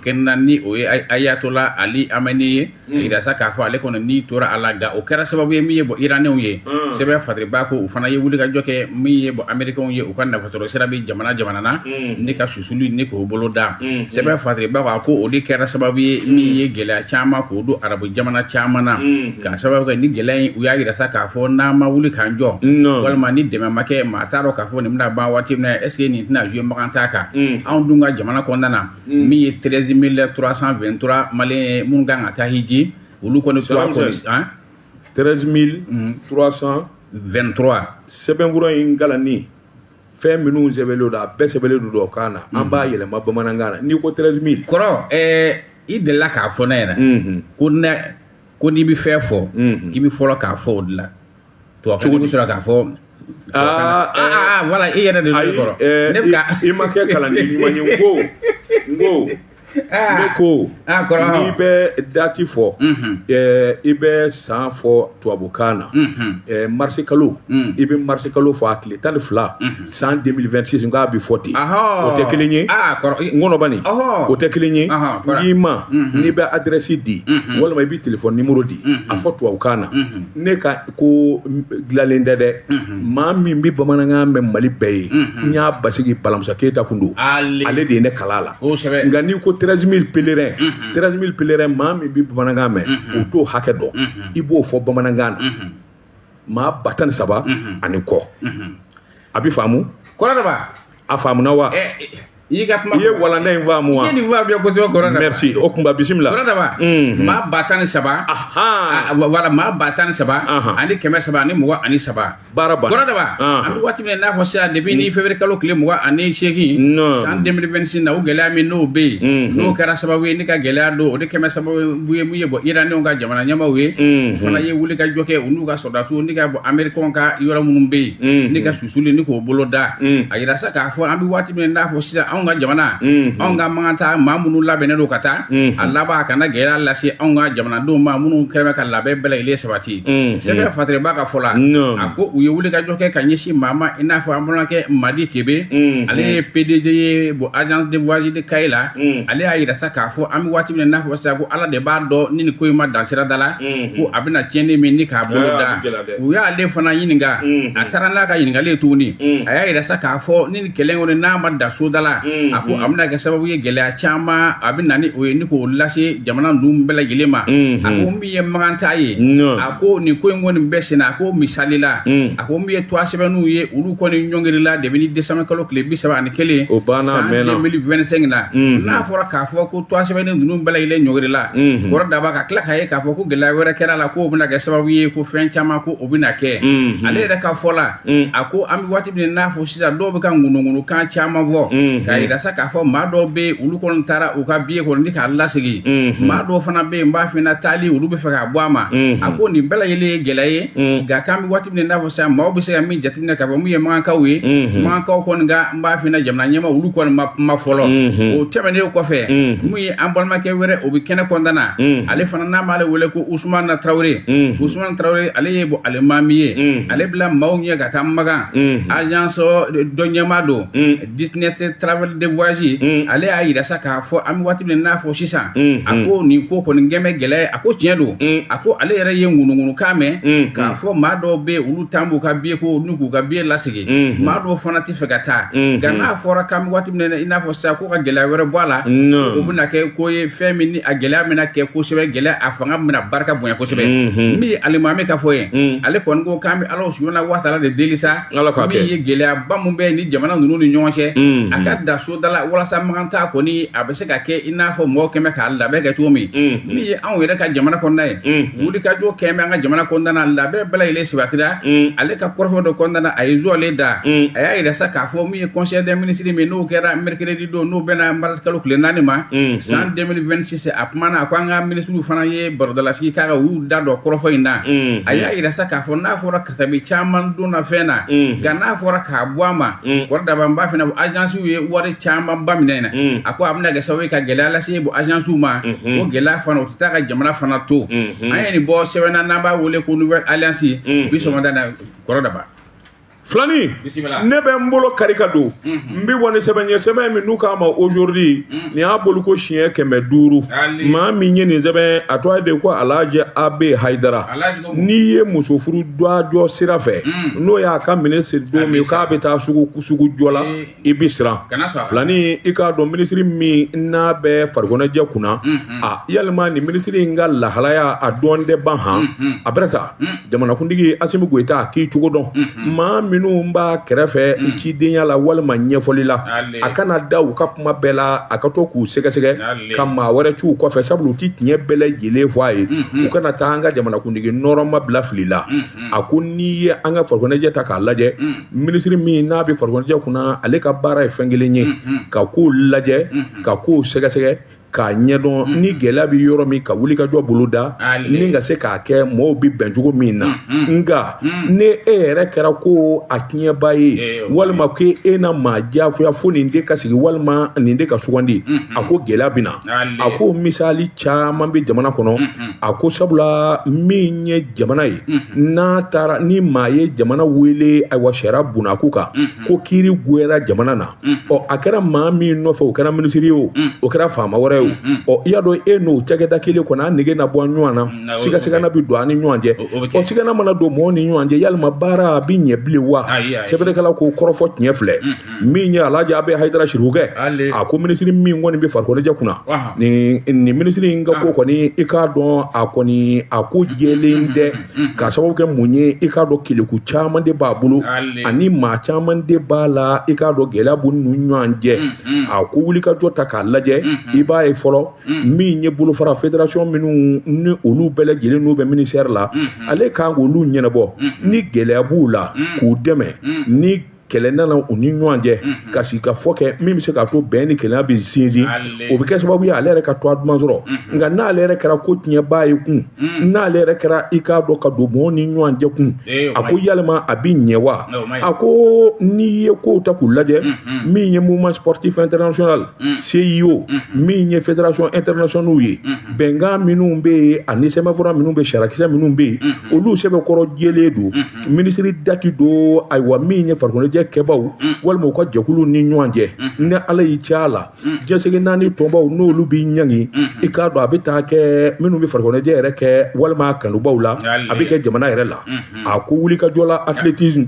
kɛnɛ, ni o ye Ayatollah Ali Khamenei ye, a yira sa k'a fɔ ale kɔni n'i tora a la. Nka o kɛra sababu ye min ye bɔ Iranɛnw ye, sɛbɛn Fatiriba ko u fana ye wulikajɔ kɛ min ye bɔ Américains ye, u ka nafasɔrɔ sira bɛ jamana jamana na ne ka susuli ne k'o bolo da. Sɛbɛn Fatiriba ko a ko o de kɛra sababu ye min ye gɛlɛya caman k'o don arabu jamana caman na, k'a sababu kɛ ni gɛlɛya in, u y'a yira sa k'a fɔ n'an ma wuli k'an jɔ, walima ni dɛmɛ ma kɛ, maa t'a dɔn k'a fɔ nin bɛna ban waati min na. Est ce que nin tɛna jouer magan t'a kan? Anw dun ka jamana kɔnɔna na, min ye 13 323 Maliens ye minnu kan ka taa hiji, olu kɔni tora kɔni. 13 300 23. Sɛbɛnfura in kalanni, fɛn minnu sɛbɛnlen don, a bɛɛ sɛbɛnlen don tubabukan na, an b'a yɛlɛma bamanankan na. N'i ko 13 000. Kɔrɔ, i delila k'a fɔ ne ɲɛna ko ne ko n'i bɛ fɛn fɔ, k'i bɛ fɔlɔ k'a fɔ o de la tubabukan, bɛ sɔrɔ k'a fɔ. Aa, voilà, i yɛrɛ de don kɔrɔ. Ne bɛ ka i ma kɛ kalanden ɲuman ye. N ko ne ko n'i bɛ date fɔ, i bɛ san fɔ tubabukan na, marisi kalo, i bɛ marisi kalo fɔ a tile 12, san 2026, n k'a bɛ fɔ ten. O tɛ kelen ye, n kɔnɔ bani, o tɛ kelen ye. N'i ma n'i bɛ adresse di walima i bɛ téléphone numéro di, a fɔ tubabukan na. Ne ka ko dilanlen tɛ dɛ. Maa min bɛ bamanankan mɛn Mali bɛɛ ye, n y'a basigi, Balamusa Keyita kun don, ale de ye ne kalan a la. Nka n'i ko 13 000 pèlerins, 13 000 pèlerins, maa min bɛ bamanankan mɛn, o t'o hakɛ dɔn. I b'o fɔ bamanankan na, maa 13 000 ani kɔ, a bɛ faamu. Kɔrɔ Daba. A faamuna wa? I y'i ka kuma I ye walanda in faamu wa? I ye nin faamuya kosɛbɛ, Kɔrɔ Daba. Merci. O kunba, bisimila. Kɔrɔ Daba, maa 13,000. Voilà, maa 13,323. Baara banna. Kɔrɔ Daba, an bɛ waati min na i n'a fɔ sisan, depuis ni février kalo tile 28 san 2026 na, o gɛlɛya min n'o bɛ yen, n'o kɛra sababu ye ni ka gɛlɛya don, o de kɛmɛ sababu ye mun ye, bɔ Iraniyɛnw ka jamana ɲɛmaaw ye, o fana ye wuli ka jɔ kɛ u n'u ka sɔrɔdasiw ni ka bɔ Américains ka yɔrɔ minnu bɛ yen ni ka susuli ni k'o bolo da. A yira sa k'a fɔ an bɛ waati min na i n'a fɔ sisan, anw ka jamana, anw ka man taa maa minnu labɛnnen don ka taa a laban, a kana gɛlɛya lase anw ka jamanadenw ma minnu kɛlen bɛ ka labɛn bɛɛ lajɛlen sabati. Sɛbɛn Fatireba ka fɔ la, a ko u ye wuli ka jɔ kɛ ka ɲɛsin maa ma i n'a fɔ an balimakɛ Madi Kebe, ale ye PDG ye bon agence de voyage de Kayi la. Ale y'a yira sa k'a fɔ an bɛ waati min na i n'a fɔ sisan, ko Ala de b'a dɔn ni nin ko in ma dan sira da la, ko a bɛna tiɲɛni min ni k'a bolo da. U y'ale fana ɲininka, a taara n'a ka ɲininkali ye tuguni. A y'a yira sa k'a fɔ ni nin kɛlɛ in kɔni n'a ma dan so da la, a ko a bɛna kɛ sababu ye gɛlɛya caman a bɛ na ni o ye ni k'o lase jamana ninnu bɛɛ lajɛlen ma. A ko min ye Makan ta ye, a ko nin ko in kɔni bɛɛ senna. A ko misali la, a ko min ye tɔgɔ sɛbɛnniw ye, olu kɔni ɲɔngirila depuis ni décembre kalo tile 31 O banna, a san mɛnna. 2025 na. N'a fɔra k'a fɔ ko tɔgɔ sɛbɛnni ninnu bɛɛ lajɛlen ɲɔngirila, Kɔrɔ Daba, ka tila k'a ye k'a fɔ ko gɛlɛya wɛrɛ kɛra la, k'o bɛna kɛ sababu ye ko fɛn caman ko o bɛna kɛ. Ale yɛrɛ ka fɔ la, a ko an bɛ waati min na n'a fɔ sisan, dɔw bɛ ka ŋunuŋunukan caman fɔ k'a yira sa k'a fɔ maa dɔw bɛ yen, olu kɔni taara u ka billet kɔni ni k'a lasegin. Maa dɔw fana bɛ yen, n b'a f'i ɲɛna, taali olu bɛ fɛ k'a bɔ a ma. A ko nin bɛɛ lajɛlen ye gɛlɛya ye, nka k'an bɛ waati min na i n'a fɔ sisan, maaw bɛ se ka min jateminɛ k'a fɔ mun ye Makankaw ye, Makankaw kɔni ka, n b'a f'i ɲɛna, jamana ɲɛmaa olu kɔni ma kuma fɔlɔ. O tɛmɛnen kɔfɛ, mun ye an balimakɛ wɛrɛ, o bɛ kɛnɛ kɔnɔna na, ale fana n'an b'ale wele ko Usumana Tarawele. Usumana Tarawele, ale ye bɔ alimami ye, ale bila maaw ɲɛ ka taa Makan, agence dɔ ɲɛmaa don, business travel de voyage. Ale y'a yira sa k'a fɔ an bɛ waati min na n'a fɔ sisan, a ko nin ko kɔni kɛn bɛ gɛlɛya ye. A ko tiɲɛ don, a ko ale yɛrɛ ye ŋunuŋunukan mɛn k'a fɔ maa dɔw bɛ yen, olu tan b'u ka billet ko n'u k'u ka billet lasegin, maa dɔw fana tɛ fɛ ka taa. Nka n'a fɔra k'an bɛ waati min na i n'a fɔ sisan, ko ka gɛlɛya wɛrɛ bɔ a la, o bɛna kɛ ko ye fɛn min ni a gɛlɛya bɛna kɛ kosɛbɛ, gɛlɛya a fanga bɛna barika bonya kosɛbɛ. Min ye alimami ka fɔ ye, ale kɔni ko k'an bɛ Ala subahana wa taala de deli sa, min ye gɛlɛyaba min bɛ ni jamana ninnu ni ɲɔgɔn cɛ, a ka da soda la walasa Makan ta kɔni a bɛ se ka kɛ i n'a fɔ mɔgɔw kɛmɛ k'a labɛn kɛ cogo min. Min ye anw yɛrɛ ka jamana kɔnɔna ye, wulikajɔ kɛmɛ an ka jamana kɔnɔna na, labɛn bɛɛ lajɛlen sabatira. Ale ka kɔrɔfɔ dɔ kɔnɔna na, a ye zɔlen da, a y'a yira sa k'a fɔ min ye conseil des ministres min n'o kɛra mercredi don, n'o bɛnna mars kalo tile 4 ma san 2026, a kumana, a ko an ka ministres fana ye barodalasigi k'a kan, u y'u da don kɔrɔfɔ in na. A y'a yira sa k'a fɔ n'a fɔra kasabi caman donna fɛn na, nka n'a fɔra k'a bɔ a ma, Kɔrɔ Daba, n b'a f'i ɲɛna, agence ye wari caman ba minɛ na. A ko a bɛna kɛ sababu ye ka gɛlɛya lase bɔ agence ma, o gɛlɛya fana o tɛ taa ka jamana fana to. An ye nin bɔ sɛbɛn na n'an b'a wele ko Nouvelle Alliance bi sɔgɔmada na, Kɔrɔ Daba. Filani, ne bɛ n bolo kari ka don, n bɛ bɔ ni sɛbɛn ye, sɛbɛn min n'u k'a ma Aujourd'hui. Nin y'a bolo ko siɲɛ 500. Maa min ye nin sɛbɛn, a tɔgɔ de ko Alhaji Abe Hayidara. N'i ye muso furu jɔ sira fɛ, n'o y'a ka minɛ siri don min k'a bɛ taa sugu jɔ la, i bɛ siran. Filani, i k'a dɔn minisiri min n'a bɛ farikɔnɔjɛ kunna, a yalima nin minisiri in ka lahalaya a dɔn tɛ ban han. A bɛrɛ ta jamanakuntigi Asimi Goyita k'i cogo dɔn, maa minnu b'a kɛrɛfɛ cidenya la walima ɲɛfɔli la, a kana da u ka kuma bɛɛ la, a ka to k'u sɛgɛsɛgɛ ka maa wɛrɛ ci u kɔfɛ, sabula u ti tiɲɛ bɛɛ lajɛlen fɔ a ye. U kana taa an ka jamanakuntigi nɔrɔma bila fili la. A ko n'i ye an ka farikɔnɔjɛ ta k'a lajɛ, minisiri min n'a bɛ farikɔnɔjɛ kunna, ale ka baara ye fɛn kelen ye, ka kow lajɛ, ka kow sɛgɛsɛgɛ, k'a ɲɛdɔn ni gɛlɛya bɛ yɔrɔ min, ka wuli ka jɔ bolo da ni ka se k'a kɛ mɔgɔw bɛ bɛn cogo min na. Nka ni e yɛrɛ kɛra ko a tiɲɛba ye, walima ko e na maa diyagoya fo nin de ka sigi walima nin de ka sugandi, a ko gɛlɛya bɛ na. A ko misali caman bɛ jamana kɔnɔ. A ko sabula min ye jamana ye, n'a taara ni maa ye jamana wele, ayiwa, sariya bunako kan ko kiiri goyara jamana na, ɔ a kɛra maa min nɔfɛ, o kɛra minisiri ye, o kɛra faama wɛrɛ ye. o. Ɔ, i y'a dɔn, e n'o cakɛda kelen kɔni, an nege na bɔ ɲɔgɔn na, sigasigana bɛ don an ni ɲɔgɔn cɛ. Ɔ, sigana mana don mɔgɔw ni ɲɔgɔn cɛ, yalima baara a bɛ ɲɛ bilen wa? Sɛbɛnnikɛla k'o kɔrɔfɔ tiɲɛ filɛ. Min ye Alhaji Abe Hayidara Sirikukɛ, a ko minisiri min kɔni bɛ farikoloɲɛnajɛ kunna, nin minisiri in ka ko kɔni, i k'a dɔn, a kɔni a ko jɛlen tɛ. K'a sababu kɛ mun ye? I k'a dɔn, keleku caman de b'a bolo ani maa caman de b'a la. I k'a dɔn, gɛlɛya b'u ni ɲɔgɔn cɛ. A ko wulikajɔ ta k'a lajɛ, i b'a ye fɔlɔ, min ye bolofara fédération minnu ni olu bɛɛ lajɛlen n'u bɛ ministère la, ale kan k'olu ɲɛnabɔ. Ni gɛlɛya b'u la, k'u dɛmɛ. Ni kɛlɛ nana u ni ɲɔgɔn cɛ, ka sigi ka fɔ kɛ min bɛ se k'a to bɛn ni kelenya bɛ sinsin, o bɛ kɛ sababu ye ale yɛrɛ ka tɔgɔ duman sɔrɔ. Nka n'ale yɛrɛ kɛra ko tiɲɛbaa ye kun, n'ale yɛrɛ kɛra, i k'a dɔn, ka don mɔgɔw ni ɲɔgɔn cɛ kun, a ko yalima a bɛ ɲɛ wa? A ko n'i ye kow ta k'u lajɛ, min ye mouvement sportif international CIO, min ye fédération internationale ye, bɛnkan minnu bɛ yen ani sɛbɛnfura minnu bɛ, sariyakisɛ minnu bɛ yen, olu sɛbɛnkɔrɔ jɛlen don. Minisiri da ti don, ayiwa, min ye farikoloɲɛnajɛ kɛbaw walima u ka jɛkuluw ni ɲɔgɔn cɛ. Ni Ala y'i ci a la, jɛsigi naani tɔnbaw n'olu b'i ɲangi, i k'a dɔn, a bɛ taa kɛ minnu bɛ farikoloɲɛnajɛ yɛrɛ kɛ walima kanubaw la, a bɛ kɛ jamana yɛrɛ la. A ko wulikajɔ la athlétisme,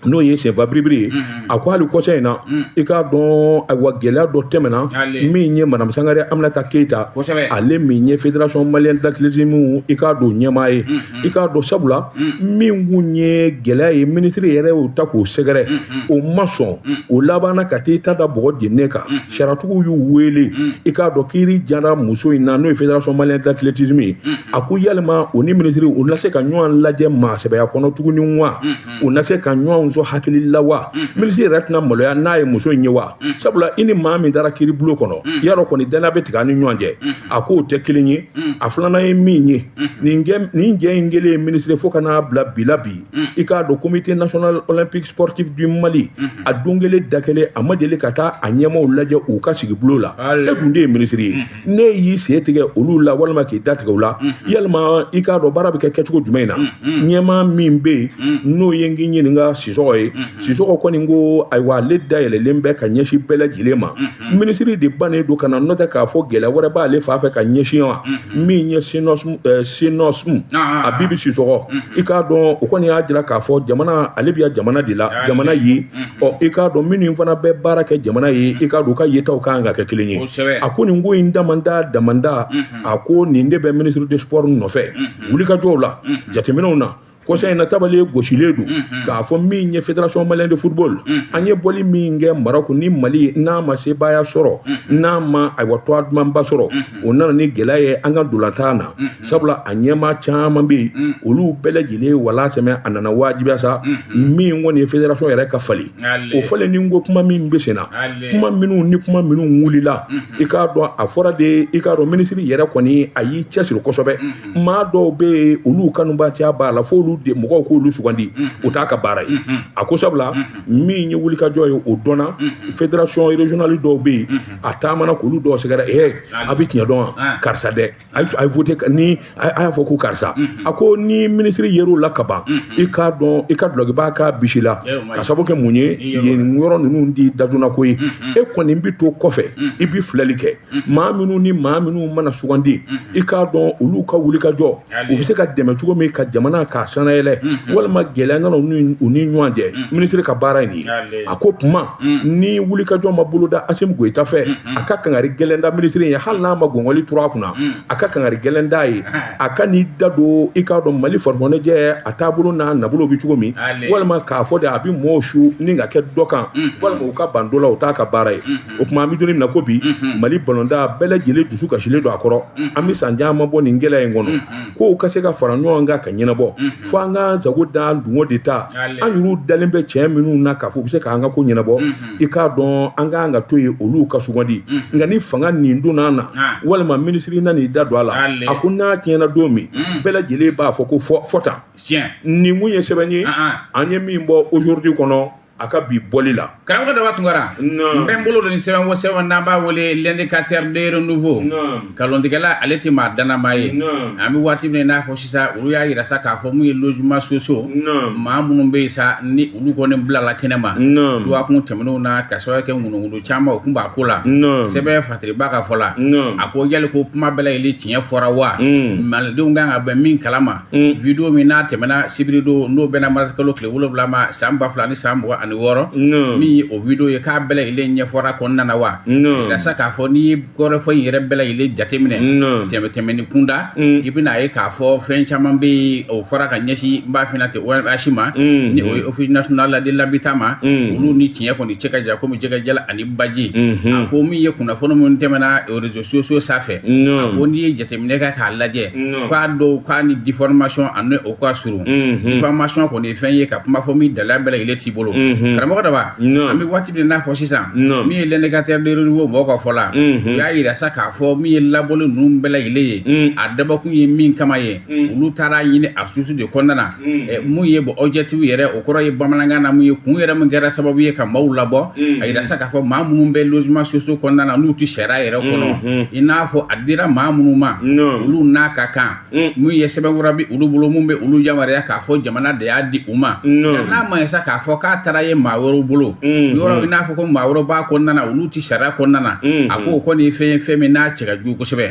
n'o ye senfa biribiri ye, a ko hali kɔsa in na, i k'a dɔn, ayiwa, gɛlɛya dɔ tɛmɛna. Min ye madame Sangare Aminata Keyita, ale min ye fédération malienne d'athlétisme, i k'a dɔn, ɲɛmaa ye, i k'a dɔn, sabula min kun ye gɛlɛya ye, minisiri yɛrɛ y'o ta k'o sɛgɛrɛ, o ma sɔn. O labanna ka t'i ta da bɔgɔ jeninen kan. Sariyatigiw y'u wele, i k'a dɔn, kiiri jara muso in na, n'o ye fédération malienne d'athlétisme ye. A ko yalima o ni minisiri u na se ka ɲɔgɔn lajɛ maasɛbɛya kɔnɔ tuguni wa? U na se ka ɲɔgɔn sɔn hakili la wa? Minisiri yɛrɛ tɛna maloya n'a ye muso in ye wa? Sabula i ni maa min taara kiiri bulon kɔnɔ, yarɔ kɔni danaya bɛ tigɛ an ni ɲɔgɔn cɛ. A k'o tɛ kelen ye. A filanan ye min ye, nin jɛ in kelen ye minisiri fo ka n'a bila bi la bi, i k'a dɔn, comité national olympique sportif du Mali, a don kelen da kelen, a ma deli ka taa a ɲɛmaaw lajɛ u ka sigi bulon la. E dun de ye minisiri ye, ne y'i sen tigɛ olu la walima k'i da tigɛ u la, yalima i k'a dɔn baara bɛ kɛ kɛcogo jumɛn na? Ɲɛmaa min bɛ yen, n'o ye n k'i ɲininka Sisɔgɔ ye, Sisɔgɔ kɔni ko ayiwa, ale dayɛlɛlen bɛ ka ɲɛsin bɛɛ lajɛlen ma. Minisiri de bannen don ka na, n'o tɛ k'a fɔ gɛlɛya wɛrɛ b'ale fan fɛ ka ɲɛsin wa. Min ye CNOSM, Abibi Sisɔgɔ, i k'a dɔn, o kɔni y'a jira k'a fɔ jamana, ale bɛ jamana de la, jamana ye. Ɔ, i k'a dɔn, minnu fana bɛ baara kɛ jamana ye, i k'a dɔn, u ka yetaw kan ka kɛ kelen ye. A ko nin ko in damanda damanda, a ko nin de bɛ ministre de sport nɔfɛ wulikajɔw la, jateminɛw na. Kɔsa in na, tabali gosilen don k'a fɔ min ye fédération malienne de football, an ye bɔli min kɛ Maroc ni Mali, n'a ma sebaaya sɔrɔ, n'a ma, ayiwa, tɔgɔ dumanba sɔrɔ, o nana ni gɛlɛya ye an ka ntolantan na. Sabula a ɲɛmaa caman bɛ yen, olu bɛɛ lajɛlen wala sɛmɛ, a nana wajibiya sa min kɔni ye fédération yɛrɛ ka falen. O falen ni ko kuma min bɛ sen na, kuma minnu ni kuma minnu wulila, i k'a dɔn, a fɔra de, i k'a dɔn, minisiri yɛrɛ kɔni a y'i cɛsiri kosɛbɛ. Maa dɔw bɛ yen, olu kanubaatiya b'a la f'olu de mɔgɔw k'olu sugandi, o t'a ka baara ye. A ko sabula min ye wulikajɔ ye, o dɔnna fédération régionale dɔw bɛ yen, a taamana k'olu dɔw sɛgɛrɛ. A bɛ tiɲɛ dɔn wa? Karisa dɛ, a ye voté ni a y'a fɔ ko karisa. A ko ni minisiri yer'o la ka ban, i k'a dɔn, i ka dulɔki b'a ka bisi la. Ka sababu kɛ mun ye? Yen yɔrɔ ninnu di dadunna ko ye. E kɔni bɛ to kɔfɛ, i bɛ filɛli kɛ. Maa minnu ni maa minnu mana sugandi, i k'a dɔn, olu ka wulikajɔ, u bɛ se ka dɛmɛ cogo min ka jamana k'a sanayɛlɛ, walima gɛlɛya nana u ni ɲɔgɔn cɛ, minisiri ka baara ye nin ye. A ko kuma ni wulikajɔ ma boloda Asimi Goyita fɛ, a ka kangari gɛlɛn da minisiri ye, hali n'a ma gɔngɔli turu a kunna, a ka kangari gɛlɛn d'a ye, a ka n'i da don, i k'a dɔn, Mali farikoloɲɛnajɛ a taabolo n'a nabolo bɛ cogo min, walima k'a fɔ de a bɛ mɔɔw su ni ka kɛ dɔ kan, walima u ka ban dɔ la, o t'a ka baara ye. O tuma an bɛ don min na ko bi, Mali balontan bɛɛ lajɛlen dusu kasilen don a kɔrɔ. An bɛ san caman bɔ nin gɛlɛya in kɔnɔ, kow ka se ka fara ɲɔgɔn kan ka ɲɛnabɔ, fo an k'an sago d'an dungo de ta. An yɛrɛw dalen bɛ cɛ minnu na k'a fɔ u bɛ se k'an ka ko ɲɛnabɔ, i k'a dɔn, an k'an ka to yen olu ka sugandi. Nka ni fanga nin donna an na, walima minisiri na n'i da don a la, a ko n'a tiɲɛna don min, bɛɛ lajɛlen b'a fɔ ko fɔ tan. Nin kun ye sɛbɛn ye an ye min bɔ Aujourd'hui kɔnɔ. A ka bi bɔli la. Karamɔgɔ Daba Tunkara, n bɛ n bolo don ni sɛbɛn o sɛbɛn n'an b'a wele L'Indicateur de Renouveau. Nkalontigɛla, ale tɛ maa danama ye. An bɛ waati min n'a fɔ sisan, olu y'a yira sa k'a fɔ mun ye logement sociaux, maa minnu bɛ yen sa, ni olu kɔni bilala kɛnɛ ma dɔgɔkun tɛmɛnenw na, ka sababu kɛ ŋunuŋunu caman o kun b'a ko la. Sɛbɛn fatiriba ka fɔ la, a ko yali ko kuma bɛɛ lajɛlen tiɲɛ fɔra wa? Malidenw kan ka bɛn min kalama, video min n'a tɛmɛna sibiri don, n'o bɛnna marisikalo tile 7 ma san 2026, min ye o video ye, k'a bɛɛ lajɛlen ɲɛfɔra kɔnɔna na wa? Yasa k'a fɔ n'i ye kɔrɔfɔ in yɛrɛ bɛɛ lajɛlen jateminɛ tɛmɛni kunda, i bɛna ye k'a fɔ fɛn caman bɛ yen, o fɔra ka ɲɛsin n b'a f'i ɲɛna ten ONH ma, ni o ye Office national de l'habitat ma, olu ni tiɲɛ kɔni cɛ ka jan komi jɛgɛjala ani baji. A ko min ye kunnafoni minnu tɛmɛna réseaux sociaux sanfɛ, a ko n'i ye jateminɛ kɛ k'a lajɛ, k'a dɔw k'a ni diffamation ani o ka surun. Diffamation kɔni ye fɛn ye ka kuma fɔ min dalilu bɛɛ lajɛlen t'i bolo. Karamɔgɔ Daba, an bɛ waati min n'a fɔ sisan, min ye L'Indicateur de Renouveau mɔgɔw ka fɔ la, u y'a yira sa k'a fɔ min ye labɔli ninnu bɛɛ lajɛlen ye, a dabɔkun ye min kama ye, olu taara ɲini a source de kɔnɔna na. Mun ye bon objectif yɛrɛ, o kɔrɔ ye bamanankan na mun ye kun yɛrɛ min kɛra sababu ye ka maaw labɔ, a yira sa k'a fɔ maa minnu bɛ logement sociaux kɔnɔna na, n'u tɛ sariya yɛrɛ kɔnɔ, i n'a fɔ a dira maa minnu ma, olu n'a ka kan mun ye sɛbɛnfura bɛ olu bolo mun bɛ olu yamaruya k'a fɔ jamana de y'a di u ma. N'a ma ɲɛ sa k'a fɔ k'a taara ye maa wɛrɛw bolo yɔrɔ, i n'a fɔ ko maa wɛrɛw b'a kɔnɔna na, olu tɛ sariya kɔnɔna na, a ko o kɔni ye fɛn ye, fɛn min n'a cɛ ka jugu kosɛbɛ.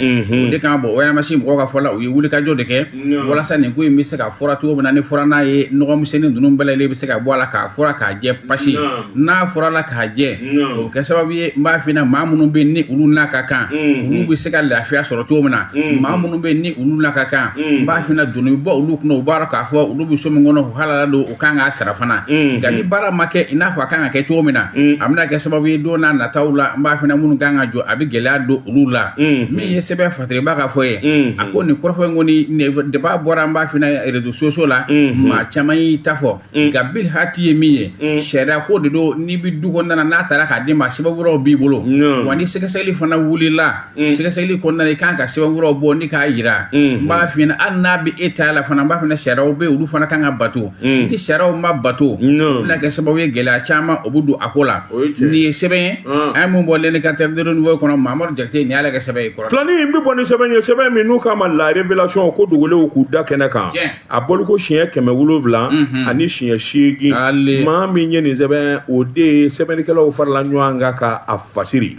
O de kan bɔn ONH mɔgɔw ka fɔ la, u ye wulikajɔ de kɛ walasa nin ko in bɛ se ka fura cogo min na, ni fura n'a ye nɔgɔmisɛnnin ninnu bɛɛ lajɛlen bɛ se ka bɔ a la k'a fura k'a jɛ pasi. N'a fɔra la k'a jɛ, o bɛ kɛ sababu ye, n b'a f'i ɲɛna, maa minnu bɛ yen ni olu n'a ka kan, olu bɛ se ka lafiya sɔrɔ cogo min na. Maa minnu bɛ yen ni olu n'a ka kan, n b'a f'i ɲɛna, doni bɛ bɔ olu kunna, u b'a dɔn k'a fɔ olu bɛ so min kɔnɔ, u halala don, u kan k'a sara fana. Nka ni baara ma kɛ i n'a fɔ a kan ka kɛ cogo min na, a bɛna kɛ sababu ye don n'a nataw la, n b'a f'i ɲɛna, minnu kan ka jɔ, a bɛ gɛlɛya don olu la. Min ye sɛbɛn fatiriba ka fɔ ye, a ko nin kɔrɔfɔ in kɔni depuis a bɔra, n b'a f'i ɲɛna, réseaux sociaux la, maa caman y'i ta fɔ. Nka bil hati ye min ye, sariya ko de don. N'i bɛ du kɔnɔna na, n'a taara k'a d'i ma, sɛbɛnfuraw b'i bolo wa. Ni sɛgɛsɛgɛli fana wulila, sɛgɛsɛgɛli kɔnɔna na, i kan ka sɛbɛnfuraw bɔ ni k'a yira. N b'a f'i ɲɛna, hali n'a bɛ e ta la fana, n b'a f'i ɲɛna, sariyaw bɛ yen, olu fana kan ka bato. Ni sariyaw ma bato, o bɛna kɛ sababu ye gɛlɛya caman o bɛ don a ko la. Nin ye sɛbɛn ye an ye mun bɔ L'Indicateur de Renouveau kɔnɔ. Mamadu Jakite, nin y'ale ka sɛbɛn ye kɔrɔ. Filanin in bɛ bɔ ni sɛbɛn ye, sɛbɛn min n'u k'a ma La Révélation, ko dogolenw k'u da kɛnɛ kan. A bɔliko siɲɛ 700 ani siɲɛ 8. Maa min ye nin sɛbɛn, o de ye sɛbɛnnikɛlaw farala ɲɔgɔn kan ka a fasiri.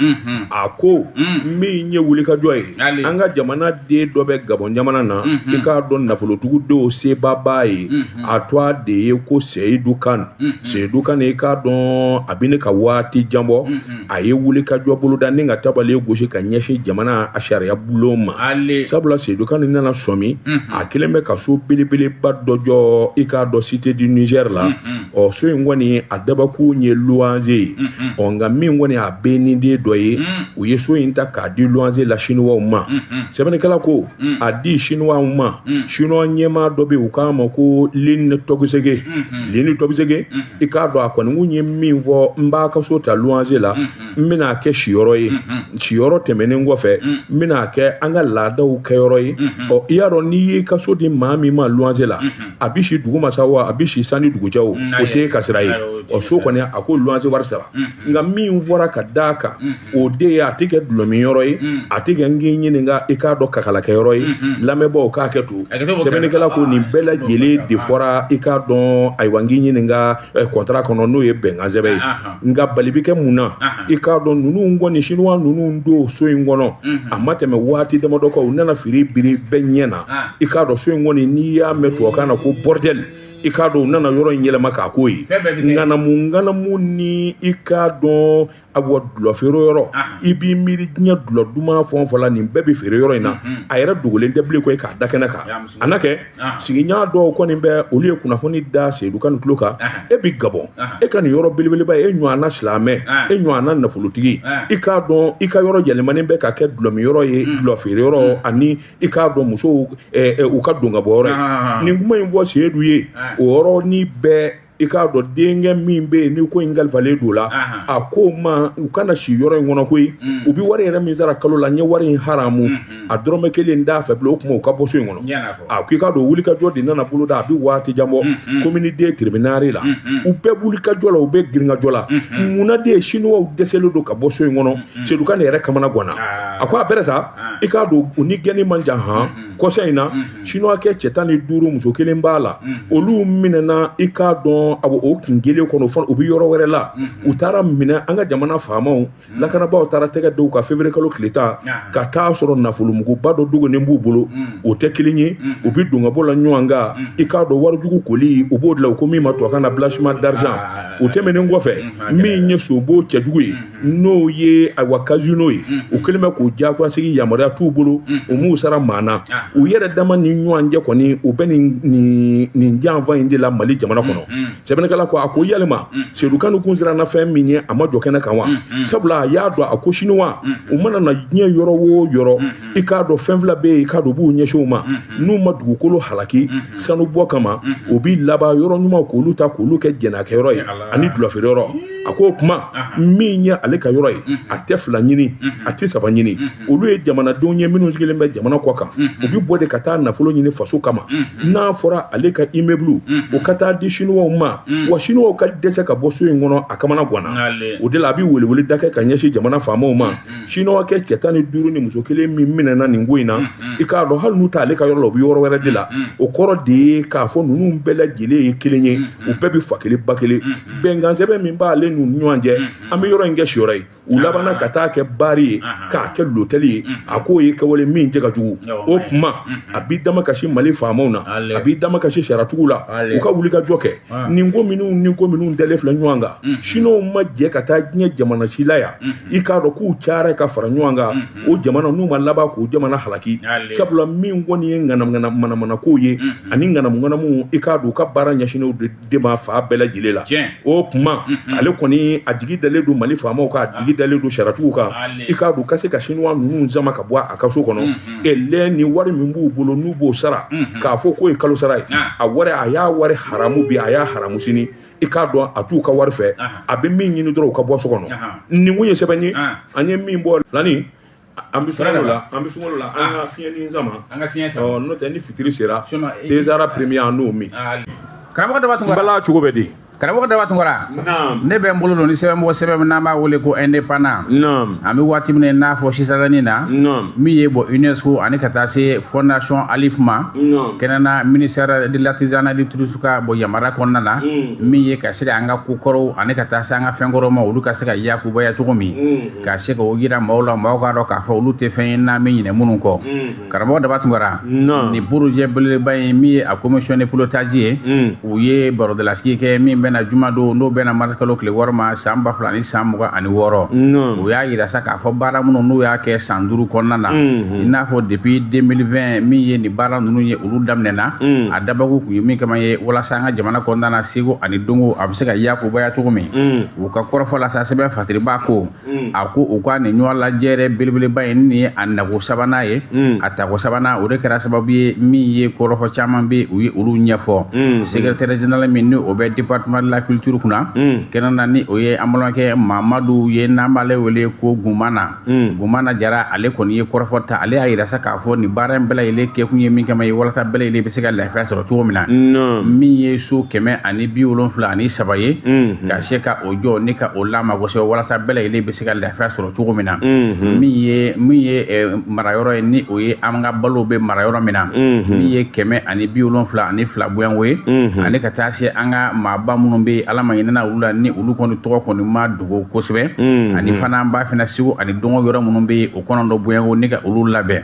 A ko min ye wulikajɔ ye, an ka jamana den dɔ bɛ Gabɔn jamana na, i k'a dɔn nafolotigidenw sebaba ye, a tɔgɔ de ye ko Seyidu Kan. Seyidu Kan, i k'a dɔn a bɛ ne ka waati jan bɔ, a ye wulikajɔ boloda ni ka tabali gosi ka ɲɛsin jamana a sariya bulon ma. Sabula Seyidu Kan nana sɔmi, a kelen bɛ ka so belebeleba dɔ jɔ, i k'a dɔn Cité du Niger la. Ɔ, so in kɔni a dabakun ye luwanze ye. Ɔ, nka min kɔni a bɛ ni den dɔ ye, u ye so in ta k'a di luwanze la Chinois ma. Sɛbɛnnikɛla ko a di Chinois ma, Chinois ɲɛmaa dɔ bɛ yen, u k'a ma ko Lin Tɔbisege. Lin Tɔbisege, i k'a dɔn a kɔni kun ye min fɔ: n b'a ka so ta luwanze la, n bɛna a kɛ siyɔrɔ ye, siyɔrɔ tɛmɛnen kɔfɛ, n bɛna a kɛ an ka laadaw kɛyɔrɔ ye. Ɔ, i y'a dɔn n'i y'i ka so di maa min ma luwanze la, a bɛ si dugu ma sa wa, a bɛ si san ni dugu cɛ, o o t'e ka sira ye. Ɔ, so kɔni, a ko luwanze wari sara. Nka min fɔra ka d'a kan, o de ye a tɛ kɛ dulɔminyɔrɔ ye, a tɛ kɛ n k'i ɲininka, i k'a dɔn kakalakɛyɔrɔ ye. Lamɛnbaaw k'a kɛ to. Sɛbɛnnikɛla ko nin bɛɛ lajɛlen de fɔra, i k'a dɔn, ayiwa, n k'i ɲininka contrat kɔnɔ, n'o ye bɛnkan sɛbɛn ye. Nka bali bɛ kɛ mun na? I k'a dɔn ninnu kɔni, Chinois ninnu don so in kɔnɔ, a ma tɛmɛ waati damadɔ kan, u nana fili biri bɛɛ ɲɛ na. I k'a dɔn so in kɔni, n'i y'a mɛn tubabukan na ko bordel, i k'a dɔn u nana yɔrɔ in yɛlɛma k'a k'o ye ŋanamu ŋanamu ni, i k'a dɔn, awa, dulɔ feere yɔrɔ. I b'i miiri diɲɛ dulɔ duman fɛn o fɛn la, nin bɛɛ bɛ feere yɔrɔ in na. A yɛrɛ dogolen tɛ bilen koyi k'a da kɛnɛ kan. A na kɛ sigiɲɔgɔn dɔw kɔni bɛ, olu ye kunnafoni da Seyidu Kan tulo kan. E bi Gabɔn, e ka nin yɔrɔ belebeleba ye, e ɲɔgɔnna silamɛ, e ɲɔgɔnna nafolotigi, i k'a dɔn i ka yɔrɔ yɛlɛmanen bɛ ka kɛ dulɔminyɔrɔ ye, dulɔ feere yɔrɔ, ani i k'a dɔn musow u ka don ka bɔ yɔrɔ ye. Nin kuma in fɔ Seyidu ye, o yɔrɔnin bɛɛ. I k'a dɔn denkɛ min bɛ yen ni ko in kalifalen don la, a ko ma u kana si yɔrɔ in kɔnɔ koyi. U bɛ wari yɛrɛ min sara kalo la, n ye wari in haramu, a dɔrɔmɛ kelen t'a fɛ bilen. O tuma u ka bɔ so in kɔnɔ. A ko i k'a dɔn wulikajɔ de nana boloda, a bɛ waati jan bɔ commune deux tribunal la. U bɛɛ wulikajɔ la, u bɛ girinkajɔ la. Munna de siniwaw dɛsɛlen don ka bɔ so in kɔnɔ? Sedu Kane yɛrɛ kamana ganna. A ko a bɛrɛ ta, i k'a dɔn u ni gɛnni man jan han. Kɔsa in na, siniwakɛ cɛ 15, muso kelen b'a la, olu minɛna. I k'a dɔn a o kun kelen kɔnɔ fana, u bɛ yɔrɔ wɛrɛ la, u taara minɛ. An ka jamana faamaw, lakanabaaw taara tɛgɛ dɔw ka février kalo tile 10, ka taa sɔrɔ nafolomuguba dɔ dogolen b'u bolo. O tɛ kelen ye, u bɛ don ka bɔ la ɲɔgɔn kan. I k'a dɔn warijugu koli, u b'o dilan, u ko min ma tubabukan na blanchiment d'argent. O tɛmɛnen kɔfɛ, min ye sobo cɛjugu ye, n'o ye ayiwa casino ye, u kɛlen bɛ k'o diyagoya sigi, yamaruya t'u bolo, u m'u sara maa na. U yɛrɛ dama ni ɲɔgɔn cɛ kɔni, u bɛ nin janfa in de la Mali jamana kɔnɔ. Sɛbɛnnikɛla ko, a ko yalima Sedu Kane kun siranna fɛn min ye, a ma jɔ kɛnɛ kan wa? Sabula a y'a dɔn, a ko siniwa u mana na diɲɛ yɔrɔ o yɔrɔ, i k'a dɔn fɛn fila bɛ yen, i k'a dɔn u b'u ɲɛsin o ma. N'u ma dugukolo halaki sanu bɔ kama, u b'i laban yɔrɔ ɲuman k'olu ta k'olu kɛ jɛnɛkɛyɔrɔ ye ani dulɔfeereyɔrɔ. A ko o kuma, min ye ale ka yɔrɔ ye, a tɛ fila ɲini, a tɛ saba ɲini. Olu ye jamanadenw ye minnu sigilen bɛ jamana kɔ kan, u bɛ bɔ de ka taa nafolo ɲini faso kama. N'a fɔra ale ka immeuble o ka taa di siniwaw ma, wa siniwaw ka dɛsɛ ka bɔ so in kɔnɔ, a kamana ganna. O de la a bɛ welewele da kɛ ka ɲɛsin jamana faamaw ma. Siniwakɛ cɛ 15 ni muso kelen min minɛna nin ko in na, i k'a dɔn hali n'u t'ale ka yɔrɔ la, u bɛ yɔrɔ wɛrɛ de la. O kɔrɔ de ye k'a fɔ ninnu bɛɛ lajɛlen ye kelen ye, u bɛɛ bɛ fa kelen ba kelen. Bɛnkan sɛbɛn min b'ale n'u ni ɲɔgɔn cɛ, an bɛ yɔrɔ in kɛ siyɔrɔ ye, u labanna ka taa kɛ baari ye, k'a kɛ lotɛli ye. A k'o ye kɛwale min cɛ ka jugu. O kuma a b'i dama kasi Mali faamaw na, a b'i dama kasi sariyatigiw la, u ka wuli ka jɔ kɛ nin ko minnu ni ko minnu dalen filɛ ɲɔgɔn kan. Siniwaw ma jɛ ka taa diɲɛ jamana si la yan, i k'a dɔn k'u cayara ka fara ɲɔgɔn kan, o jamana n'u ma laban k'o jamana halaki. Sabula min kɔni ye ŋanamu manamanako ye ani ŋanamu ŋanamu, i k'a dɔn u ka baara ɲɛsinnen de ma fa bɛɛ lajɛlen la. O kuma ale kɔni a jigi dalen don Mali faamaw kan, a jigi dalen don sariyatigiw kan, i k'a dɔn ka se ka siniwa ninnu sama ka bɔ a ka so kɔnɔ. Lɛ ni wari min b'u bolo n'u b'o sara, k'a fɔ k'o ye kalo sara ye, a wari, a y'a wari haramu bi, a y'a haramu sini, i k'a dɔn a t'u ka wari fɛ. A bɛ min ɲini dɔrɔn, u ka bɔ so kɔnɔ. Nin kun ye sɛbɛn ye an ye min bɔ filani. An bɛ sunkalo la, an bɛ sunkalo la, an ka fiɲɛnin sama, an ka fiɲɛ sama, n'o tɛ ni fitiri sera, Tezara premier an n'o min. Karamɔgɔ Daba Tunkara, n bala cogo bɛ di? Karamɔgɔ Daba Tunkara, ne bɛ n bolo don ni sɛbɛn bɔ sɛbɛn min n'an b'a wele ko Indépendant. An bɛ waati min na i n'a fɔ sisanni na, min ye bɔ UNESCO ani ka taa se Fondation Alif ma, kɛnɛ na ministère de l'artisanat du tourisme ka bɔ yamaruya kɔnɔna na, min ye ka se ka an ka kokɔrɔw ani ka taa se an ka fɛnkɔrɔw ma, olu ka se ka yakubaya cogo min, ka se k'o yira maaw la, maaw k'a dɔn k'a fɔ olu tɛ fɛn ye n'an bɛ ɲinɛ minnu kɔ. Karamɔgɔ Daba Tunkara, nin projet belebeleba in min ye a commission de pilotage ye, u ye barodalasigi kɛ min bɛna juma don, n'o bɛna mars kalo tile 6 ma san 2026. U y'a yira sa k'a fɔ baara minnu n'u y'a kɛ san 5 kɔnɔna na, i n'a fɔ depuis 2020 min ye nin baara ninnu ye, olu daminɛna. A dabakun kun ye min kama ye, walasa an ka jamana kɔnɔna na, seko ani dɔnko a bɛ se ka yakubaya cogo min. U ka kɔrɔfɔ la sa, sɛbɛn fatiriba ko, a ko u ka nin ɲɔgɔn lajɛrɛ belebeleba in nin ye a nago sabanan ye. A tago sabanan, o de kɛra sababu ye min ye kɔrɔfɔ caman bɛ u ye olu ɲɛfɔ. Secrétaire général min ni o bɛ département de la culture kunna kɛnɛ na, ni o ye an balimakɛ Mamadu ye, n'an b'ale wele ko Gumana, Gumana Jara, ale kɔni ye kɔrɔfɔ ta. Ale y'a yira sa k'a fɔ nin baara in bɛɛ lajɛlen kɛkun ye min kama ye, walasa bɛɛ lajɛlen bɛ se ka lafiya sɔrɔ cogo min na. Min ye so 173 ye, ka se ka o jɔ ni ka o lama kosɛbɛ, walasa bɛɛ lajɛlen bɛ se ka lafiya sɔrɔ cogo min na. Min ye marayɔrɔ ye, ni o ye an ka balo bɛ mara yɔrɔ min na, min ye 172 bonyanko ye, ani ka taa se an ka maaba minnu bɛ Ala ma ɲinɛna olu la, ni olu kɔni tɔgɔ kɔni ma dogo kosɛbɛ, ani fana an b'a fana segu ani dɔnko yɔrɔ minnu bɛ yen, o kɔnɔntɔn bonyanko ni ka olu labɛn.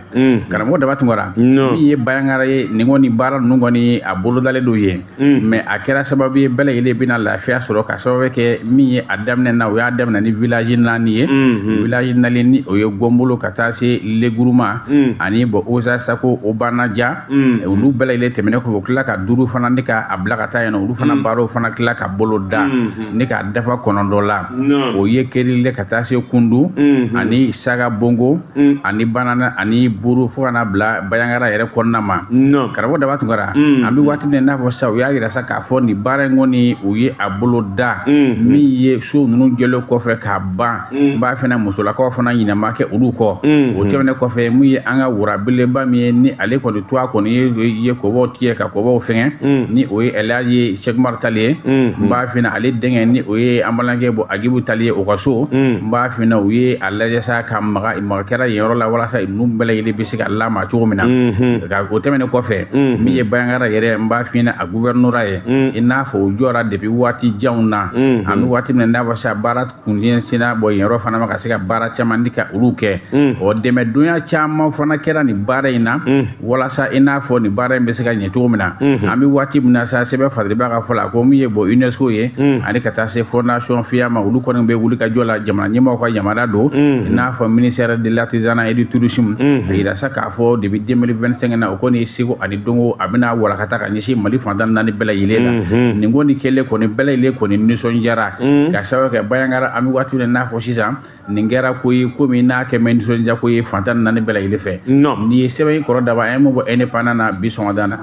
Karamɔgɔ Daba Tunkara, min ye Bayangara ye, nin kɔni baara ninnu kɔni a bolodalen don yen, mais a kɛra sababu ye bɛɛ lajɛlen bɛna lafiya sɔrɔ, ka sababu kɛ min ye a daminɛ na, u y'a daminɛ ni village 4 ye. Village 4 ni o ye Gɔnbolo ka taa se Leguruma ani bɔn Oza Sako Obanaja, olu bɛɛ lajɛlen tɛmɛnen kɔfɛ, u tila ka 5 fana ni ka a bila ka taa yen nɔ, olu fana baaraw fana tila sera ka bolo da ni k'a dafa 9 la, o ye Kerile ka taa se Kundu ani Saga Bongo ani Banana ani Buru fo ka na bila Bayangara yɛrɛ kɔnɔna ma. Karamɔgɔ Daba Tunkara, an bɛ waati min n'a fɔ sisan, u y'a yira sa k'a fɔ nin baara in kɔni, u ye a bolo da min ye so ninnu jɔlen kɔfɛ k'a ban. N b'a fana musolakaw fana ɲinɛ ma kɛ olu kɔ. O tɛmɛnen kɔfɛ, mun ye an ka wurabeleba min ye, ni ale kɔni to a kɔni ye kɔbɔw tigɛ ka kɔbɔw fɛngɛ, ni o ye Elhaji Cheikh Umar Tali ye. N b'a fina ale denkɛ, ni o ye an balimakɛ bɔ Agibu Tali ye, o ka so, n b'a fina u ye a lajɛ sa ka maga maga kɛra yen yɔrɔ la walasa ninnu bɛɛ lajɛlen bɛ se ka lama cogo min na. O tɛmɛnen kɔfɛ, min ye Bayangara yɛrɛ, n b'a fina a gouvernorat ye, i n'a fɔ o jɔra depuis waati janw na. An bɛ waati min na, n'a fɔ sa, baara kun ɲɛsinna bɔ yen yɔrɔ fana ma ka se ka baara caman di ka olu kɛ. O dɛmɛdonya caman fana kɛra nin baara in na walasa i n'a fɔ nin baara in bɛ se ka ɲɛ cogo min na. An bɛ waati min na sa, sɛbɛn Fadiriba ka fɔ la ko min ye bɔ UNESCO ye ani ka taa se Fondation FIA ma, olu kɔni bɛ wuli ka jɔ la. Jamana ɲɛmaaw ka yamaruya don, i n'a fɔ ministère de l'artisanat et du tourisme, a yira sa k'a fɔ depuis 2025 na, o kɔni ye seko ani dɔnko a bɛna walakata ka ɲɛsin Mali fan 14 bɛɛ lajɛlen la. Nin kɔni kɛlen kɔni, bɛɛ lajɛlen kɔni nisɔndiyara ka sababu kɛ Bayangara. An bɛ waati min na, n'a fɔ sisan, nin kɛra ko ye ko min n'a kɛ mɛ nisɔndiya ko ye fan 14 bɛɛ lajɛlen fɛ. Nin ye sɛbɛn in kɔrɔ daba, an ye mun bɔ Indépendant na bi sɔgɔmada na.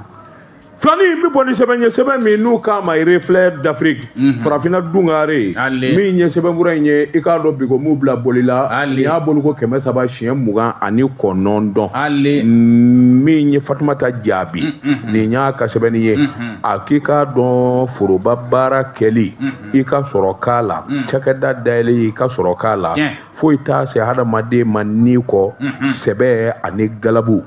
Filani bɛ bɔ ni sɛbɛn ye, sɛbɛn min n'u k'a ma Reflet d'Afrique, farafinna dungare. Min ye sɛbɛnfura in ye, i k'a dɔn bi ko m'u bila boli la, nin y'a bolo ko 300 siɲɛ 29. Min ye Fatumata Jaabi, nin y'a ka sɛbɛnni ye. A k'i k'a dɔn foroba baara kɛli, i ka sɔrɔ k'a la, cakɛda dayɛlɛ, i ka sɔrɔ k'a la, foyi t'a se hadamaden ma ni kɔ sɛbɛ ani galabu.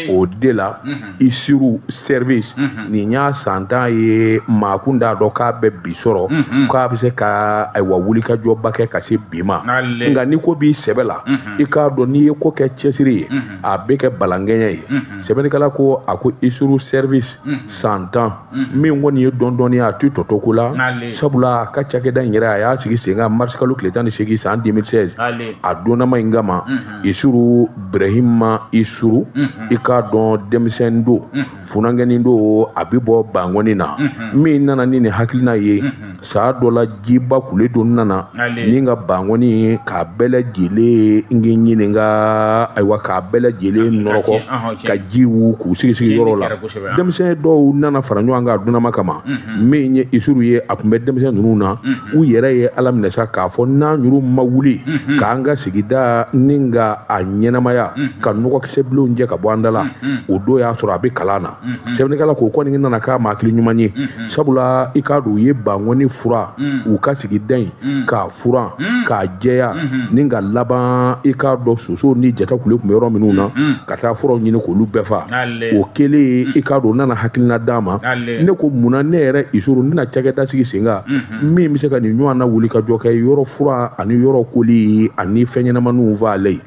O de la Isiru Service, nin y'a san 10 ye. Maa kun t'a dɔn k'a bɛ bi sɔrɔ, k'a bɛ se ka ayiwa wulikajɔba kɛ ka se bi ma. Nka ni ko b'i sɛbɛ la, i k'a dɔn n'i ye ko kɛ cɛsiri ye, a bɛ kɛ balankɛɲɛ ye. Sɛbɛnnikɛla ko a ko Isiru Service san 10 min kɔni ye dɔɔni, a tɛ tɔtɔ ko la, sabula a ka cakɛda in yɛrɛ, a y'a sigi sen kan marisi kalo tile 18 san 2016. A donnama in kama, Isuru Ibrahima Isuru, i k'a dɔn denmisɛnnin don, funankɛnin don, a bɛ bɔ Bankɔni na. Min nana ni nin hakilina ye, saa dɔ la jiba kule dɔ nana ni ka Bankɔni k'a bɛɛ lajɛlen n k'i ɲininka, ayiwa k'a bɛɛ lajɛlen nɔrɔkɔ ka jiw k'u sigi sigi yɔrɔ la. Denmisɛn dɔw nana fara ɲɔgɔn kan a dunnama kama. Min ye Isuru ye, a tun bɛ denmisɛn ninnu na, u yɛrɛ ye Ala minɛ sa k'a fɔ n'an yɛrɛw ma wuli k'an ka sigida ni ka a ɲɛnamaya ka nɔgɔkisɛ bilenw jɛ ka bɔ an da la. O don y'a sɔrɔ a bɛ kalan na. Sɛbɛnnikɛla ko kɔni nana k'a ma hakili ɲuman ye, sabula i k'a dɔn u ye Bankɔni fura, u ka sigida in k'a furan k'a jɛya ni ka laban, i k'a dɔn sosow ni jatakule tun bɛ yɔrɔ minnu na, ka taa furaw ɲini k'olu bɛɛ fa. O kɛlen, i k'a dɔn u nana hakilina d'a ma. Ne ko munna ne yɛrɛ Isuru n tɛna cakɛda sigi sen kan min bɛ se ka nin ɲɔgɔn na wuli ka jɔ kɛ yɔrɔ fura ani yɔrɔ koli ani fɛn ɲɛnamaniw faalen?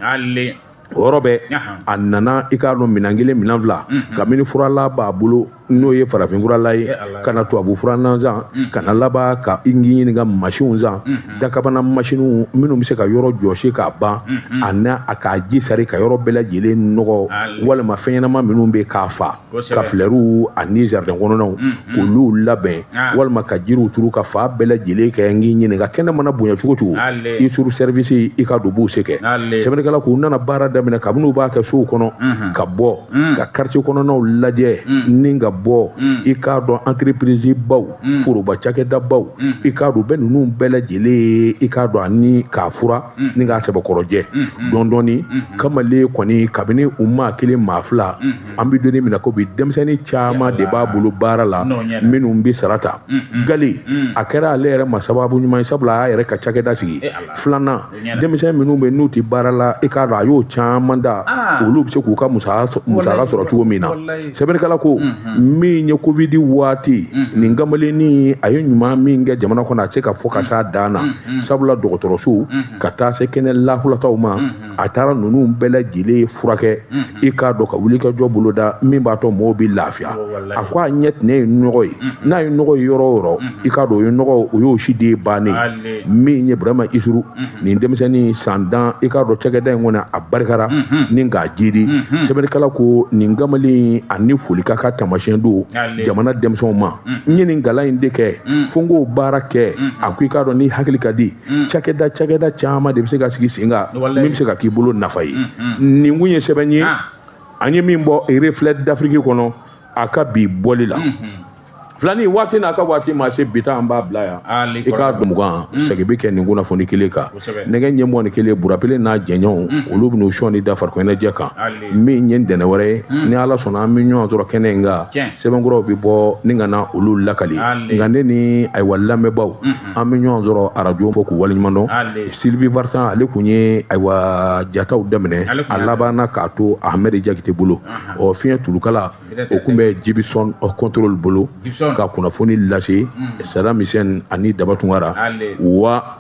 O yɔrɔ bɛɛ a nana, i k'a dɔn minɛn kelen, minɛn fila, kabini furala b'a bolo, n'o ye farafin furala ye, ka na tubabu furalan san, ka na laban ka i ɲini ka masinw san, dakabana masiniw minnu bɛ se ka yɔrɔ jɔsi k'a ban, a n'a a k'a ji sari ka yɔrɔ bɛɛ lajɛlen nɔgɔ, walima fɛn ɲɛnama minnu bɛ k'a fa, ka filɛriw ani jardin kɔnɔnaw k'olu labɛn, walima ka jiriw turu ka fa bɛɛ lajɛlen kɛ. N k'i ɲininka, kɛnɛ mana bonya cogo cogo, Isuru Service, i ka don b'u se kɛ. Sɛbɛnnikɛla k'u nana baara daminɛ kabini u b'a kɛ sow kɔnɔ, ka bɔ ka quartier kɔnɔnaw lajɛ ni ka bɔ, i k'a dɔn entreprise baw, foroba cakɛda baw, i k'a dɔn u bɛ ninnu bɛɛ lajɛlen, i k'a dɔn ani k'a fura ni k'a sɛbɛkɔrɔjɛ dɔɔni dɔɔni. Kamalen kɔni, kabini u maa kelen, maa fila, an bɛ don min na ko bi, denmisɛnnin caman de b'a bolo baara la minnu bɛ sara ta. Gali a kɛra ale yɛrɛ ma sababu ɲuman ye, sabula a y'a yɛrɛ ka cakɛda sigi. Filanan, denmisɛn minnu bɛ n'u tɛ baara la, i k'a dɔn a y'o caman da, olu bɛ se k'u ka musaka sɔrɔ cogo min na. Sɛbɛnnikɛla ko min ye Covid waati, nin kamalennin a ye ɲuman min kɛ jamana kɔnɔ, a tɛ se ka fɔ ka s'a dan na, sabula dɔgɔtɔrɔso ka taa se kɛnɛ lahulataw ma. A taara ninnu bɛɛ lajɛlen furakɛ, i k'a dɔn ka wulikajɔ boloda min b'a to mɔgɔw bɛ lafiya. A ko a ɲɛ tɛnɛ ye nɔgɔ ye, n'a ye nɔgɔ ye yɔrɔ o yɔrɔ, i k'a dɔn o ye nɔgɔ, o y'o si den bannen. Min ye Burama Isuru, nin denmisɛnnin san dan, i k'a dɔn cakɛda in kɔni a barikara ni k'a jidi. Sɛbɛnnikɛla ko nin kamalen ani foli ka ka taamasiyɛn don jamana denmisɛnw ma. N ye nin kalan in de kɛ fo n k'o baara kɛ. A ko i k'a dɔn ni hakili ka di, cakɛda caman de bɛ se ka sigi sen kan min bɛ se ka k'i bolo nafa ye. Nin kun ye sɛbɛn ye an ye min bɔ Reflet d'Afrique kɔnɔ a ka bi bɔli la. Filani waati n'a ka waati ma se, bi ta an b'a bila yan. I k'a dɔn 20 segin bɛ kɛ nin kunnafoni kelen kan, nɛgɛ ɲɛ 21, Burapele n'a jɛɲɔgɔnw, olu bɛn'u sɔnni da farikolo ɲɛnajɛ kan. Min ye ntɛnɛn wɛrɛ ye, ni Ala sɔnna, an bɛ ɲɔgɔn sɔrɔ kɛnɛ in kan, sɛbɛnkuraw bɛ bɔ ni ka na olu lakali. Nka ne ni ayiwa lamɛnbaaw, an bɛ ɲɔgɔn sɔrɔ arajo fɔ k'u waleɲuman dɔn. Sylvie Vartan, ale kun ye ayiwa jataw daminɛ, a labanna k'a to Ahmed Jakite bolo. Ɔ fiɲɛ tulukala o kun bɛ Jibson contrôle bolo ka kunnafoni lase, Saddam Hussein ani Daba Tunkara wa.